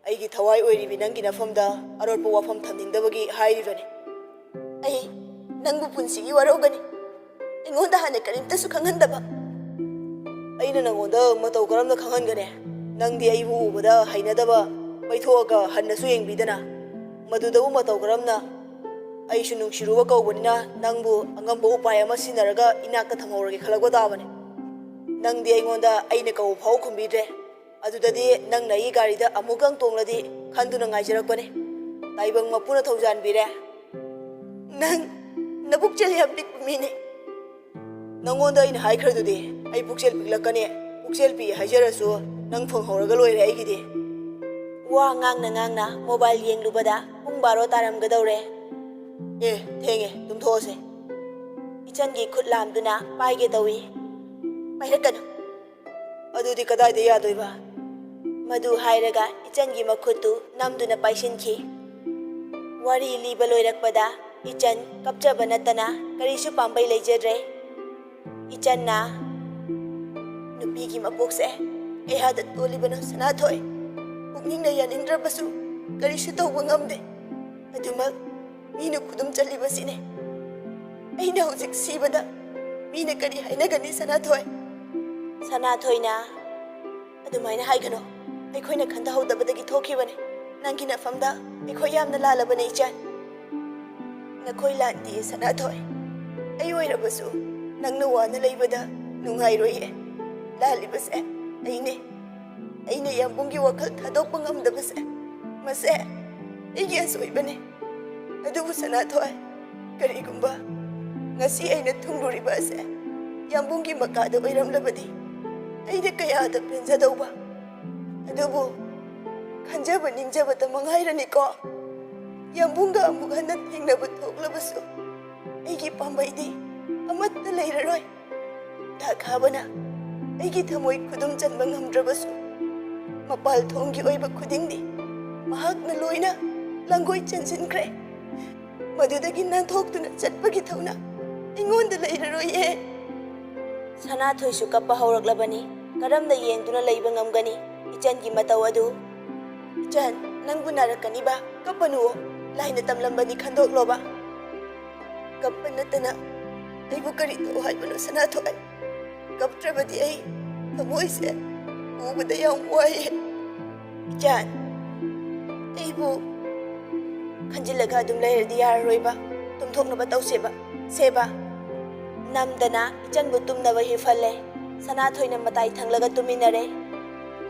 ꯑꯩꯒꯤ ꯊꯋꯥꯏ ꯑꯣꯏꯔꯤꯕꯤ ꯅꯪꯒꯤ ꯅꯐꯝꯗ ꯑꯔꯣꯠꯄ ꯋꯥꯐꯝ ꯊꯝꯅꯤꯡꯗꯕꯒꯤ ꯍꯥꯏꯔꯤꯕꯅꯤ꯫ ꯑꯩ ꯅꯪꯕꯨ ꯄꯨꯟꯁꯤꯒꯤ ꯋꯥꯔꯧꯒꯅꯤ꯫ ꯑꯩꯉꯣꯟꯗ ꯍꯥꯟꯅ ꯀꯔꯤꯝꯇꯁꯨ ꯈꯪꯍꯟꯗꯕ꯫ ꯑꯩꯅ ꯅꯪꯉꯣꯟꯗ ꯃꯇꯧ ꯀꯔꯝꯅ ꯈꯪꯍꯟꯒꯅꯤ? ꯅꯪꯗꯤ ꯑꯩꯕꯨ ꯎꯕꯗ ꯍꯩꯅꯗꯕ ꯄꯩꯊꯣꯛꯑꯒ ꯍꯟꯅꯁꯨ ꯌꯦꯡꯕꯤꯗꯅ꯫ ꯃꯗꯨꯗꯕꯨ ꯃꯇꯧ ꯀꯔꯝꯅ? ꯑꯩꯁꯨ ꯅꯨꯡꯁꯤꯔꯨꯕ ꯀꯧꯕꯅꯤꯅ ꯅꯪꯕꯨ ꯑꯉꯝꯕ ꯎꯄꯥꯏ ꯑꯃ ꯁꯤꯖꯤꯟꯅꯔꯒ ꯏꯅꯥꯛꯇ ꯊꯝꯍꯧꯔꯒꯦ ꯈꯜꯂꯛꯄ ꯇꯥꯕꯅꯤ꯫ ꯅꯪꯗꯤ ꯑꯩꯉꯣꯟꯗ ꯑꯩꯅ ꯀꯧꯕ ꯐꯥꯎ ꯈꯨꯝꯕꯤꯗ꯭ꯔꯦ꯫ ꯑꯗꯨꯗꯗꯤ ꯅꯪꯅ ꯑꯩꯒꯤ ꯒꯥꯔꯤꯗ ꯑꯃꯨꯛꯀ ꯇꯣꯡꯂꯗꯤ ꯈꯟꯗꯨꯅ ꯉꯥꯏꯖꯔꯛꯄꯅꯤ꯫ ꯇꯥꯏꯕꯪ ꯃꯄꯨꯅ ꯊꯧꯖꯥꯟꯕꯤꯔꯦ꯫ ꯅꯪ ꯅꯕꯨꯛꯆꯦꯜ ꯌꯥꯝ ꯄꯤꯛꯄ ꯃꯤꯅꯤ꯫ ꯅꯪꯉꯣꯟꯗ ꯑꯩꯅ ꯍꯥꯏꯈ꯭ꯔꯗꯨꯗꯤ ꯑꯩ ꯄꯨꯛꯆꯦꯜ ꯄꯤꯛꯂꯛꯀꯅꯤ꯫ ꯄꯨꯛꯆꯦꯜ ꯄꯤꯛꯏ ꯍꯥꯏꯖꯔꯁꯨ ꯅꯪ ꯐꯪꯍꯧꯔꯒ ꯂꯣꯏꯔꯦ ꯑꯩꯒꯤꯗꯤ꯫ ꯋꯥ ꯉꯥꯡꯅ ꯉꯥꯡꯅ ꯃꯣꯕꯥꯏꯜ ꯌꯦꯡꯂꯨꯕꯗ ꯄꯨꯡ ꯕꯥꯔꯣ ꯇꯥꯔꯝꯒꯗꯧꯔꯦ꯫ ꯑꯦ, ꯊꯦꯡꯉꯦ, ꯇꯨꯝꯊꯣꯛꯑꯁꯦ꯫ ꯏꯆꯟꯒꯤ ꯈꯨꯠ ꯂꯥꯝꯗꯨꯅ ꯄꯥꯏꯒꯦ ꯇꯧꯏ꯫ ꯄꯥꯏꯔꯛꯀꯅꯨ꯫ ꯑꯗꯨꯗꯤ ꯀꯗꯥꯏꯗ ꯌꯥꯗꯣꯏꯕ? ꯃꯗꯨ ꯍꯥꯏꯔꯒ ꯏꯆꯟꯒꯤ ꯃꯈꯨꯠꯇꯨ ꯅꯝꯗꯨꯅ ꯄꯥꯏꯁꯤꯟꯈꯤ꯫ ꯋꯥꯔꯤ ꯂꯤꯕ ꯂꯣꯏꯔꯛꯄꯗ ꯏꯆꯟ ꯀꯞꯆꯕ ꯅꯠꯇꯅ ꯀꯔꯤꯁꯨ ꯄꯥꯝꯕꯩ ꯂꯩꯖꯗ꯭ꯔꯦ꯫ ꯏꯆꯟꯅ, "ꯅꯨꯄꯤꯒꯤ ꯃꯄꯣꯛꯁꯦ ꯀꯌꯥꯗ ꯇꯣꯜꯂꯤꯕꯅꯣ ꯁꯅꯥꯊꯣꯏ꯫ ꯄꯨꯛꯅꯤꯡꯅ ꯌꯥꯅꯤꯡꯗ꯭ꯔꯕꯁꯨ ꯀꯔꯤꯁꯨ ꯇꯧꯕ ꯉꯝꯗꯦ꯫ ꯑꯗꯨꯃꯛ ꯃꯤꯅ ꯈꯨꯗꯨꯝ ꯆꯠꯂꯤꯕꯁꯤꯅꯦ꯫ ꯑꯩꯅ ꯍꯧꯖꯤꯛ ꯁꯤꯕꯗ ꯃꯤꯅ ꯀꯔꯤ ꯍꯥꯏꯅꯒꯅꯤ ꯁꯅꯥꯊꯣꯏ?" ꯁꯅꯥꯊꯣꯏꯅ, "ꯑꯗꯨꯃꯥꯏꯅ ꯍꯥꯏꯒꯅꯣ꯫ ꯑꯩꯈꯣꯏꯅ ꯈꯟꯊꯍꯧꯗꯕꯗꯒꯤ ꯊꯣꯛꯈꯤꯕꯅꯦ꯫ ꯅꯪꯒꯤ ꯅꯐꯝꯗ ꯑꯩꯈꯣꯏ ꯌꯥꯝꯅ ꯂꯥꯜꯂꯕꯅꯦ ꯏꯆꯟ꯫ ꯅꯈꯣꯏ ꯂꯥꯟꯗꯤꯌꯦ ꯁꯅꯥꯊꯣꯏ꯫ ꯑꯩ ꯑꯣꯏꯔꯕꯁꯨ ꯅꯪꯅ ꯋꯥꯅ ꯂꯩꯕꯗ ꯅꯨꯡꯉꯥꯏꯔꯣꯏꯌꯦ꯫ ꯂꯥꯜꯂꯤꯕꯁꯦ ꯑꯩꯅꯦ꯫ ꯑꯩꯅ ꯌꯥꯝꯕꯨꯡꯒꯤ ꯋꯥꯈꯜ ꯊꯥꯗꯣꯛꯄ ꯉꯝꯗꯕꯁꯦ, ꯃꯁꯦ ꯑꯩꯒꯤ ꯑꯁꯣꯏꯕꯅꯦ꯫ ꯑꯗꯨꯕꯨ ꯁꯅꯥꯊꯣꯏ, ꯀꯔꯤꯒꯨꯝꯕ ꯉꯁꯤ ꯑꯩꯅ ꯊꯨꯡꯂꯨꯔꯤꯕ ꯑꯁꯦ ꯌꯥꯝꯕꯨꯡꯒꯤ ꯃꯀꯥꯗ ꯑꯣꯏꯔꯝꯂꯕꯗꯤ ꯑꯩꯅ ꯀꯌꯥꯗ ꯄꯦꯟꯖꯗꯧꯕ꯫ ꯑꯗꯨꯕꯨ ꯈꯟꯖꯕ ꯅꯤꯡꯖꯕꯇ ꯃꯉꯥꯏꯔꯅꯤꯀꯣ꯫ ꯌꯥꯝꯕꯨꯡꯒ ꯑꯃꯨꯛ ꯍꯟꯅ ꯊꯦꯡꯅꯕ ꯊꯣꯛꯂꯕꯁꯨ ꯑꯩꯒꯤ ꯄꯥꯝꯕꯩꯗꯤ ꯑꯃꯠꯇ ꯂꯩꯔꯔꯣꯏ꯫ ꯗꯥ ꯈꯥꯕꯅ ꯑꯩꯒꯤ ꯊꯃꯣꯏ ꯈꯨꯗꯨꯝ ꯆꯟꯕ ꯉꯝꯗ꯭ꯔꯕꯁꯨ, ꯃꯄꯥꯜ ꯊꯣꯡꯒꯤ ꯑꯣꯏꯕ ꯈꯨꯗꯤꯡꯗꯤ ꯃꯍꯥꯛꯅ ꯂꯣꯏꯅ ꯂꯥꯡꯒꯣꯏ ꯆꯟꯁꯤꯟꯈ꯭ꯔꯦ꯫ ꯃꯗꯨꯗꯒꯤ ꯅꯥꯟꯊꯣꯛꯇꯨꯅ ꯆꯠꯄꯒꯤ ꯊꯧꯅꯥ ꯑꯩꯉꯣꯟꯗ ꯂꯩꯔꯔꯣꯏꯌꯦ꯫ ꯁꯅꯥꯊꯣꯏꯁꯨ ꯀꯞꯄ ꯍꯧꯔꯛꯂꯕꯅꯤ꯫ ꯀꯔꯝꯅ ꯌꯦꯡꯗꯨꯅ ꯂꯩꯕ ꯉꯝꯒꯅꯤ ꯏꯆꯟꯒꯤ ꯃꯇꯧ ꯑꯗꯨ? ꯏꯆꯟ, ꯅꯪꯕꯨ ꯅꯥꯔꯛꯀꯅꯤꯕ꯫ ꯀꯞꯄꯅꯨ꯫ ꯂꯥꯏꯅ ꯇꯝꯂꯝꯕꯅꯤ, ꯈꯟꯗꯣꯛꯂꯣꯕ꯫ ꯀꯞꯄ ꯅꯠꯇꯅ ꯑꯩꯕꯨ ꯀꯔꯤ ꯇꯧ ꯍꯥꯏꯕꯅꯣ, ꯁꯅꯥꯊꯣꯏ? ꯀꯞꯇ꯭ꯔꯕꯗꯤ ꯑꯩ ꯊꯃꯣꯏꯁꯦ ꯄꯨꯕꯗ ꯌꯥꯝ ꯋꯥꯏꯌꯦ꯫ ꯏꯆꯟ, ꯑꯩꯕꯨ ꯈꯟꯖꯤꯜꯂꯒ ꯑꯗꯨꯝ ꯂꯩꯔꯗꯤ ꯌꯥꯔꯔꯣꯏꯕ꯫ ꯇꯨꯝꯊꯣꯛꯅꯕ ꯇꯧꯁꯦꯕ꯫ ꯁꯦꯕ꯫ ꯅꯝꯗꯅ ꯏꯆꯟꯕꯨ ꯇꯨꯝꯅꯕ ꯍꯤꯞꯍꯜꯂꯦ꯫ ꯁꯅꯥꯊꯣꯏꯅ ꯃꯇꯥꯏ ꯊꯪꯂꯒ ꯇꯨꯝꯃꯤꯟꯅꯔꯦ꯫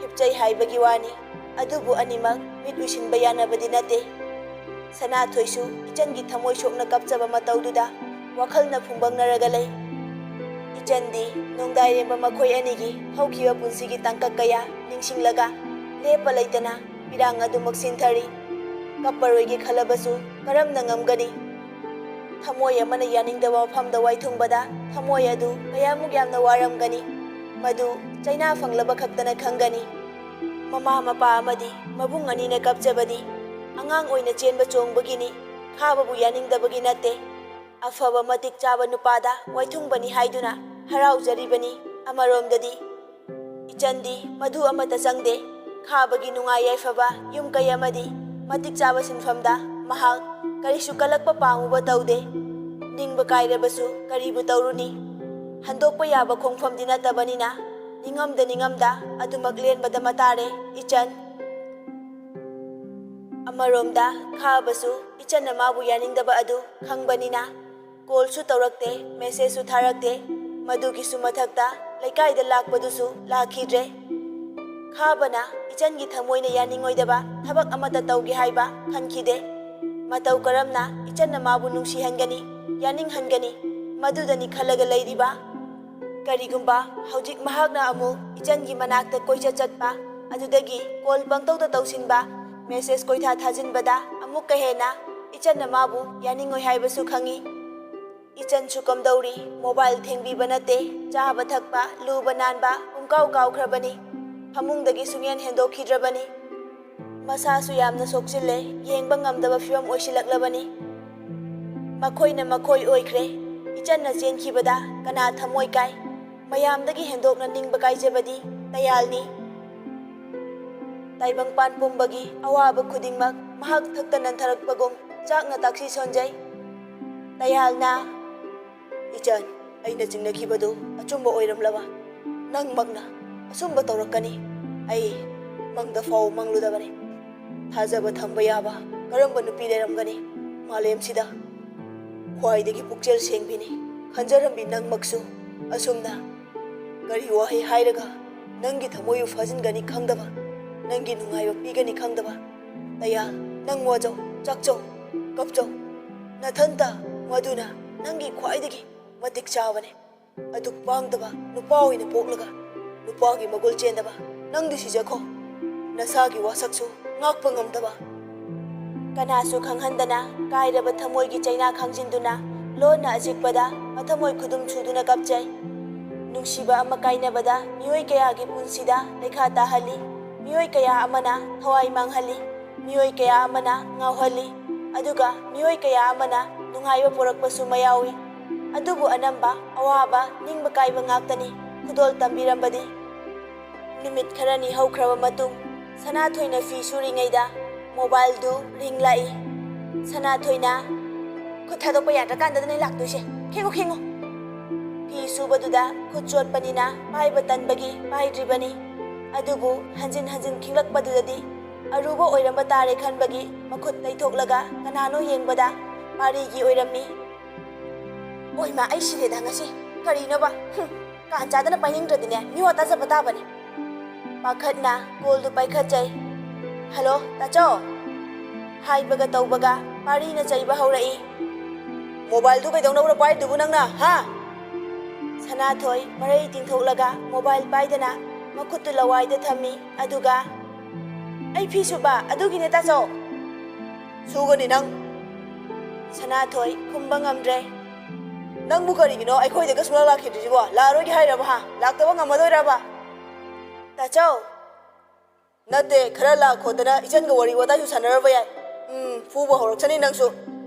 ꯍꯤꯞꯆꯩ ꯍꯥꯏꯕꯒꯤ ꯋꯥꯅꯤ, ꯑꯗꯨꯕꯨ ꯑꯅꯤꯃꯛ ꯃꯤꯠ ꯎꯏꯁꯤꯟꯕ ꯌꯥꯅꯕꯗꯤ ꯅꯠꯇꯦ꯫ ꯁꯅꯥꯊꯣꯏꯁꯨ ꯏꯆꯟꯒꯤ ꯊꯃꯣꯏ ꯁꯣꯛꯅ ꯀꯞꯆꯕ ꯃꯇꯧꯗꯨꯗ ꯋꯥꯈꯜꯅ ꯐꯨꯡꯕꯪꯅꯔꯒ ꯂꯩ꯫ ꯏꯆꯟꯗꯤ ꯅꯣꯡꯗꯥꯏꯔꯦꯝꯕ ꯃꯈꯣꯏ ꯑꯅꯤꯒꯤ ꯍꯧꯈꯤꯕ ꯄꯨꯟꯁꯤꯒꯤ ꯇꯥꯡꯀꯛ ꯀꯌꯥ ꯅꯤꯡꯁꯤꯡꯂꯒ ꯂꯦꯞꯄ ꯂꯩꯇꯅ ꯄꯤꯔꯥꯡ ꯑꯗꯨꯃꯛ ꯁꯤꯟꯊꯔꯤ꯫ ꯀꯞꯄꯔꯣꯏꯒꯦ ꯈꯜꯂꯕꯁꯨ ꯀꯔꯝꯅ ꯉꯝꯒꯅꯤ? ꯊꯃꯣꯏ ꯑꯃꯅ ꯌꯥꯅꯤꯡꯗꯕ ꯃꯐꯝꯗ ꯋꯥꯏꯊꯨꯡꯕꯗ ꯊꯃꯣꯏ ꯑꯗꯨ ꯀꯌꯥꯃꯨꯛ ꯌꯥꯝꯅ ꯋꯥꯔꯝꯒꯅꯤ꯫ ꯃꯗꯨ ꯆꯩꯅꯥ ꯐꯪꯂꯕ ꯈꯛꯇꯅ ꯈꯪꯒꯅꯤ꯫ ꯃꯃꯥ ꯃꯄꯥ ꯑꯃꯗꯤ ꯃꯕꯨꯡ ꯑꯅꯤꯅ ꯀꯞꯆꯕꯗꯤ ꯑꯉꯥꯡ ꯑꯣꯏꯅ ꯆꯦꯟꯕ ꯆꯣꯡꯕꯒꯤꯅꯤ, ꯈꯥꯕꯕꯨ ꯌꯥꯅꯤꯡꯗꯕꯒꯤ ꯅꯠꯇꯦ꯫ ꯑꯐꯕ ꯃꯇꯤꯛ ꯆꯥꯕ ꯅꯨꯄꯥꯗ ꯋꯥꯏꯊꯨꯡꯕꯅꯤ ꯍꯥꯏꯗꯨꯅ ꯍꯔꯥꯎꯖꯔꯤꯕꯅꯤ꯫ ꯑꯃꯔꯣꯝꯗꯗꯤ ꯏꯆꯟꯗꯤ ꯃꯗꯨ ꯑꯃꯠꯇ ꯆꯪꯗꯦ꯫ ꯈꯥꯕꯒꯤ ꯅꯨꯡꯉꯥꯏ ꯌꯥꯏꯐꯕ ꯌꯨꯝ ꯀꯩ ꯑꯃꯗꯤ ꯃꯇꯤꯛ ꯆꯥꯕ ꯁꯤꯟꯐꯝꯗ ꯃꯍꯥꯛ ꯀꯔꯤꯁꯨ ꯀꯜꯂꯛꯄ ꯄꯥꯝꯃꯨꯕ ꯇꯧꯗꯦ꯫ ꯅꯤꯡꯕ ꯀꯥꯏꯔꯕꯁꯨ ꯀꯔꯤꯕꯨ ꯇꯧꯔꯨꯅꯤ? ꯍꯟꯗꯣꯛꯄ ꯌꯥꯕ ꯈꯣꯡꯐꯝꯗꯤ ꯅꯠꯇꯕꯅꯤꯅ ꯅꯤꯡꯉꯝꯗ ꯅꯤꯡꯉꯝꯗ ꯑꯗꯨꯃꯛ ꯂꯦꯟꯕꯗ ꯃꯇꯥꯔꯦ ꯏꯆꯟ꯫ ꯑꯃꯔꯣꯝꯗ ꯈꯥꯕꯁꯨ ꯏꯆꯟꯅ ꯃꯥꯕꯨ ꯌꯥꯅꯤꯡꯗꯕ ꯑꯗꯨ ꯈꯪꯕꯅꯤꯅ ꯀꯣꯜꯁꯨ ꯇꯧꯔꯛꯇꯦ, ꯃꯦꯁꯦꯖꯁꯨ ꯊꯥꯔꯛꯇꯦ꯫ ꯃꯗꯨꯒꯤꯁꯨ ꯃꯊꯛꯇ ꯂꯩꯀꯥꯏꯗ ꯂꯥꯛꯄꯗꯨꯁꯨ ꯂꯥꯛꯈꯤꯗ꯭ꯔꯦ꯫ ꯈꯥꯕꯅ ꯏꯆꯟꯒꯤ ꯊꯃꯣꯏꯅ ꯌꯥꯅꯤꯡꯉꯣꯏꯗꯕ ꯊꯕꯛ ꯑꯃꯠꯇ ꯇꯧꯒꯦ ꯍꯥꯏꯕ ꯈꯟꯈꯤꯗꯦ꯫ ꯃꯇꯧ ꯀꯔꯝꯅ ꯏꯆꯟꯅ ꯃꯥꯕꯨ ꯅꯨꯡꯁꯤꯍꯟꯒꯅꯤ, ꯌꯥꯅꯤꯡꯍꯟꯒꯅꯤ, ꯃꯗꯨꯗꯅꯤ ꯈꯜꯂꯒ ꯂꯩꯔꯤꯕ꯫ ꯀꯔꯤꯒꯨꯝꯕ ꯍꯧꯖꯤꯛ ꯃꯍꯥꯛꯅ ꯑꯃꯨꯛ ꯏꯆꯟꯒꯤ ꯃꯅꯥꯛꯇ ꯀꯣꯏꯆꯠ ꯆꯠꯄ, ꯑꯗꯨꯗꯒꯤ ꯀꯣꯜ ꯄꯪꯇꯧꯗ ꯇꯧꯁꯤꯟꯕ, ꯃꯦꯁꯦꯖ ꯀꯣꯏꯊꯥ ꯊꯥꯖꯤꯟꯕꯗ ꯑꯃꯨꯛꯀ ꯍꯦꯟꯅ ꯏꯆꯟꯅ ꯃꯥꯕꯨ ꯌꯥꯅꯤꯡꯉꯣꯏ ꯍꯥꯏꯕꯁꯨ ꯈꯪꯏ꯫ ꯏꯆꯟꯁꯨ ꯀꯝꯗꯧꯔꯤ? ꯃꯣꯕꯥꯏꯜ ꯊꯦꯡꯕꯤꯕ ꯅꯠꯇꯦ, ꯆꯥꯕ ꯊꯛꯄ, ꯂꯨꯕ ꯅꯥꯟꯕ ꯄꯨꯡꯀꯥꯎ ꯀꯥꯎꯈ꯭ꯔꯕꯅꯤ꯫ ꯐꯃꯨꯡꯗꯒꯤ ꯁꯨꯡꯍꯦꯟ ꯍꯦꯟꯗꯣꯛꯈꯤꯗ꯭ꯔꯕꯅꯤ꯫ ꯃꯁꯥꯁꯨ ꯌꯥꯝꯅ ꯁꯣꯛꯆꯤꯜꯂꯦ, ꯌꯦꯡꯕ ꯉꯝꯗꯕ ꯐꯤꯕꯝ ꯑꯣꯏꯁꯤꯜꯂꯛꯂꯕꯅꯤ꯫ ꯃꯈꯣꯏꯅ ꯃꯈꯣꯏ ꯑꯣꯏꯈ꯭ꯔꯦ꯫ ꯏꯆꯟꯅ ꯆꯦꯟꯈꯤꯕꯗ ꯀꯅꯥ ꯊꯃꯣꯏ ꯀꯥꯏ? ꯃꯌꯥꯝꯗꯒꯤ ꯍꯦꯟꯗꯣꯛꯅ ꯅꯤꯡꯕ ꯀꯥꯏꯖꯕꯗꯤ ꯇꯌꯥꯜꯅꯤ꯫ ꯇꯥꯏꯕꯪꯄꯥꯟ ꯄꯨꯝꯕꯒꯤ ꯑꯋꯥꯕ ꯈꯨꯗꯤꯡꯃꯛ ꯃꯍꯥꯛ ꯊꯛꯇ ꯅꯟꯊꯔꯛꯄꯒꯨꯝ ꯆꯥꯛꯅ ꯇꯥꯛꯁꯤ ꯁꯣꯟꯖꯩ꯫ ꯇꯌꯥꯜꯅ, "ꯏꯆꯟ, ꯑꯩꯅ ꯆꯤꯡꯅꯈꯤꯕꯗꯨ ꯑꯆꯨꯝꯕ ꯑꯣꯏꯔꯝꯂꯕ? ꯅꯪꯃꯛꯅ ꯑꯆꯨꯝꯕ ꯇꯧꯔꯛꯀꯅꯤ꯫ ꯑꯩ ꯃꯪꯗ ꯐꯥꯎ ꯃꯪꯂꯨꯗꯕꯅꯤ꯫ ꯊꯥꯖꯕ ꯊꯝꯕ ꯌꯥꯕ ꯀꯔꯝꯕ ꯅꯨꯄꯤ ꯂꯩꯔꯝꯒꯅꯤ ꯃꯥꯂꯦꯝꯁꯤꯗ? ꯈ꯭ꯋꯥꯏꯗꯒꯤ ꯄꯨꯛꯆꯦꯜ ꯁꯦꯡꯕꯤꯅꯤ꯫ ꯈꯟꯖꯔꯝꯕꯤ ꯅꯪꯃꯛꯁꯨ ꯑꯁꯨꯝꯅ ꯀꯔꯤ ꯋꯥꯍꯩ ꯍꯥꯏꯔꯒ ꯅꯪꯒꯤ ꯊꯃꯣꯏꯕꯨ ꯐꯥꯖꯤꯟꯒꯅꯤ ꯈꯪꯗꯕ, ꯅꯪꯒꯤ ꯅꯨꯡꯉꯥꯏꯕ ꯄꯤꯒꯅꯤ ꯈꯪꯗꯕ꯫ ꯇꯌꯥꯜ, ꯅꯪ ꯋꯥꯖꯧ, ꯆꯥꯛꯆꯧ, ꯀꯞꯆꯧ꯫ ꯅꯊꯟꯇ ꯃꯗꯨꯅ ꯅꯪꯒꯤ ꯈ꯭ꯋꯥꯏꯗꯒꯤ ꯃꯇꯤꯛ ꯆꯥꯕꯅꯤ꯫ ꯑꯗꯨꯛ ꯄꯥꯡꯗꯕ ꯅꯨꯄꯥ ꯑꯣꯏꯅ ꯄꯣꯛꯂꯒ ꯅꯨꯄꯥꯒꯤ ꯃꯒꯨꯜ ꯆꯦꯟꯗꯕ ꯅꯪꯗꯤ ꯁꯤꯖꯈꯣ꯫ ꯅꯁꯥꯒꯤ ꯋꯥꯁꯛꯁꯨ ꯉꯥꯛꯄ ꯉꯝꯗꯕ꯫ ꯀꯅꯥꯁꯨ ꯈꯪꯍꯟꯗꯅ ꯀꯥꯏꯔꯕ ꯊꯃꯣꯏꯒꯤ ꯆꯩꯅꯥ ꯈꯥꯡꯖꯤꯟꯗꯨꯅ ꯂꯣꯟꯅ ꯑꯆꯤꯛꯄꯗ ꯃꯊꯃꯣꯏ ꯈꯨꯗꯨꯝ ꯁꯨꯗꯨꯅ ꯀꯞꯆꯩ꯫ ꯅꯨꯡꯁꯤꯕ ꯑꯃ ꯀꯥꯏꯅꯕꯗ ꯃꯤꯑꯣꯏ ꯀꯌꯥꯒꯤ ꯄꯨꯟꯁꯤꯗ ꯂꯩꯈꯥ ꯇꯥꯍꯜꯂꯤ꯫ ꯃꯤꯑꯣꯏ ꯀꯌꯥ ꯑꯃꯅ ꯊꯋꯥꯏ ꯃꯥꯡꯍꯜꯂꯤ꯫ ꯃꯤꯑꯣꯏ ꯀꯌꯥ ꯑꯃꯅ ꯉꯥꯎꯍꯜꯂꯤ꯫ ꯑꯗꯨꯒ ꯃꯤꯑꯣꯏ ꯀꯌꯥ ꯑꯃꯅ ꯅꯨꯡꯉꯥꯏꯕ ꯄꯨꯔꯛꯄꯁꯨ ꯃꯌꯥꯎꯏ꯫ ꯑꯗꯨꯕꯨ ꯑꯅꯝꯕ ꯑꯋꯥꯕ, ꯅꯤꯡꯕ ꯀꯥꯏꯕ ꯉꯥꯛꯇꯅꯤ꯫ ꯈꯨꯗꯣꯜ ꯇꯝꯕꯤꯔꯝꯕꯗꯤ꯫ ꯅꯨꯃꯤꯠ ꯈꯔꯅꯤ ꯍꯧꯈ꯭ꯔꯕ ꯃꯇꯨꯡ, ꯁꯅꯥꯊꯣꯏꯅ ꯐꯤ ꯁꯨꯔꯤꯉꯩꯗ ꯃꯣꯕꯥꯏꯜꯗꯨ ꯔꯤꯡ ꯂꯥꯛꯏ꯫ ꯁꯅꯥꯊꯣꯏꯅ, "ꯈꯨꯠ ꯊꯥꯗꯣꯛꯄ ꯌꯥꯗ꯭ꯔꯀꯥꯟꯗꯅꯦ ꯂꯥꯛꯇꯣꯏꯁꯦ꯫ ꯈꯤꯡꯉꯨ, ꯈꯤꯡꯉꯨ!" ꯐꯤ ꯁꯨꯕꯗꯨꯗ ꯈꯨꯠ ꯆꯣꯠꯄꯅꯤꯅ ꯄꯥꯏꯕ ꯇꯟꯕꯒꯤ ꯄꯥꯏꯗ꯭ꯔꯤꯕꯅꯤ꯫ ꯑꯗꯨꯕꯨ ꯍꯟꯖꯤꯟ ꯍꯟꯖꯤꯟ ꯈꯤꯡꯂꯛꯄꯗꯨꯗꯗꯤ ꯑꯔꯨꯕ ꯑꯣꯏꯔꯝꯕ ꯇꯥꯔꯦ ꯈꯟꯕꯒꯤ ꯃꯈꯨꯠ ꯇꯩꯊꯣꯛꯂꯒ ꯀꯅꯥꯅꯣ ꯌꯦꯡꯕꯗ ꯄꯥꯔꯤꯒꯤ ꯑꯣꯏꯔꯝꯃꯤ꯫ "ꯑꯣꯏꯃꯥ, ꯑꯩ ꯁꯤꯔꯦꯗ ꯉꯁꯤ꯫ ꯀꯔꯤꯅꯣꯕ? ꯍꯨꯝ, ꯀꯥꯟ ꯆꯥꯗꯅ ꯄꯥꯏꯅꯤꯡꯗ꯭ꯔꯗꯤꯅꯦ ꯃꯤꯋꯥ ꯇꯥꯖꯕ ꯇꯥꯕꯅꯤ꯫" ꯄꯥꯈꯠꯅ ꯀꯣꯜꯗꯨ ꯄꯥꯏꯈꯠꯆꯩ꯫ "ꯍꯜꯂꯣ, ꯇꯥꯆꯧ?" ꯍꯥꯏꯕꯒ ꯇꯧꯕꯒ ꯄꯥꯔꯤꯅ ꯆꯩꯕ ꯍꯧꯔꯛꯏ꯫ "ꯃꯣꯕꯥꯏꯜꯗꯨ ꯀꯩꯗꯧꯅꯕꯅꯣ ꯄꯥꯏꯔꯤꯗꯨꯕꯨ ꯅꯪꯅ, ꯍꯥ?" ꯁꯅꯥꯊꯣꯏ ꯃꯔꯩ ꯇꯤꯡꯊꯣꯛꯂꯒ ꯃꯣꯕꯥꯏꯜ ꯄꯥꯏꯗꯅ ꯃꯈꯨꯠꯇꯨ ꯂꯋꯥꯏꯗ ꯊꯝꯃꯤ꯫ ꯑꯗꯨꯒ, "ꯑꯩ ꯐꯤ ꯁꯨꯕ ꯑꯗꯨꯒꯤꯅꯦ, ꯇꯥꯆꯧ꯫" "ꯁꯨꯒꯅꯤ ꯅꯪ꯫" ꯁꯅꯥꯊꯣꯏ ꯈꯨꯝꯕ ꯉꯝꯗ꯭ꯔꯦ꯫ "ꯅꯪꯕꯨ ꯀꯔꯤꯒꯤꯅꯣ ꯑꯩꯈꯣꯏꯗꯒ ꯁꯨꯡꯂꯥꯛ ꯂꯥꯛꯈꯤꯗ꯭ꯔꯤꯁꯤꯕꯣ? ꯂꯥꯛꯑꯔꯣꯏꯒꯦ ꯍꯥꯏꯔꯕ, ꯍꯥ? ꯂꯥꯛꯇꯕ ꯉꯝꯃꯗꯣꯏꯔꯕ?" "ꯇꯥꯆꯧ!" "ꯅꯠꯇꯦ, ꯈꯔ ꯂꯥꯛꯈꯣꯗꯅ ꯏꯆꯟꯒ ꯋꯥꯔꯤ ꯋꯥꯇꯥꯏꯁꯨ ꯁꯥꯟꯅꯔꯕ ꯌꯥꯏ꯫ ꯎꯝ, ꯐꯨꯕ ꯍꯧꯔꯛꯁꯅꯤ ꯅꯪꯁꯨ꯫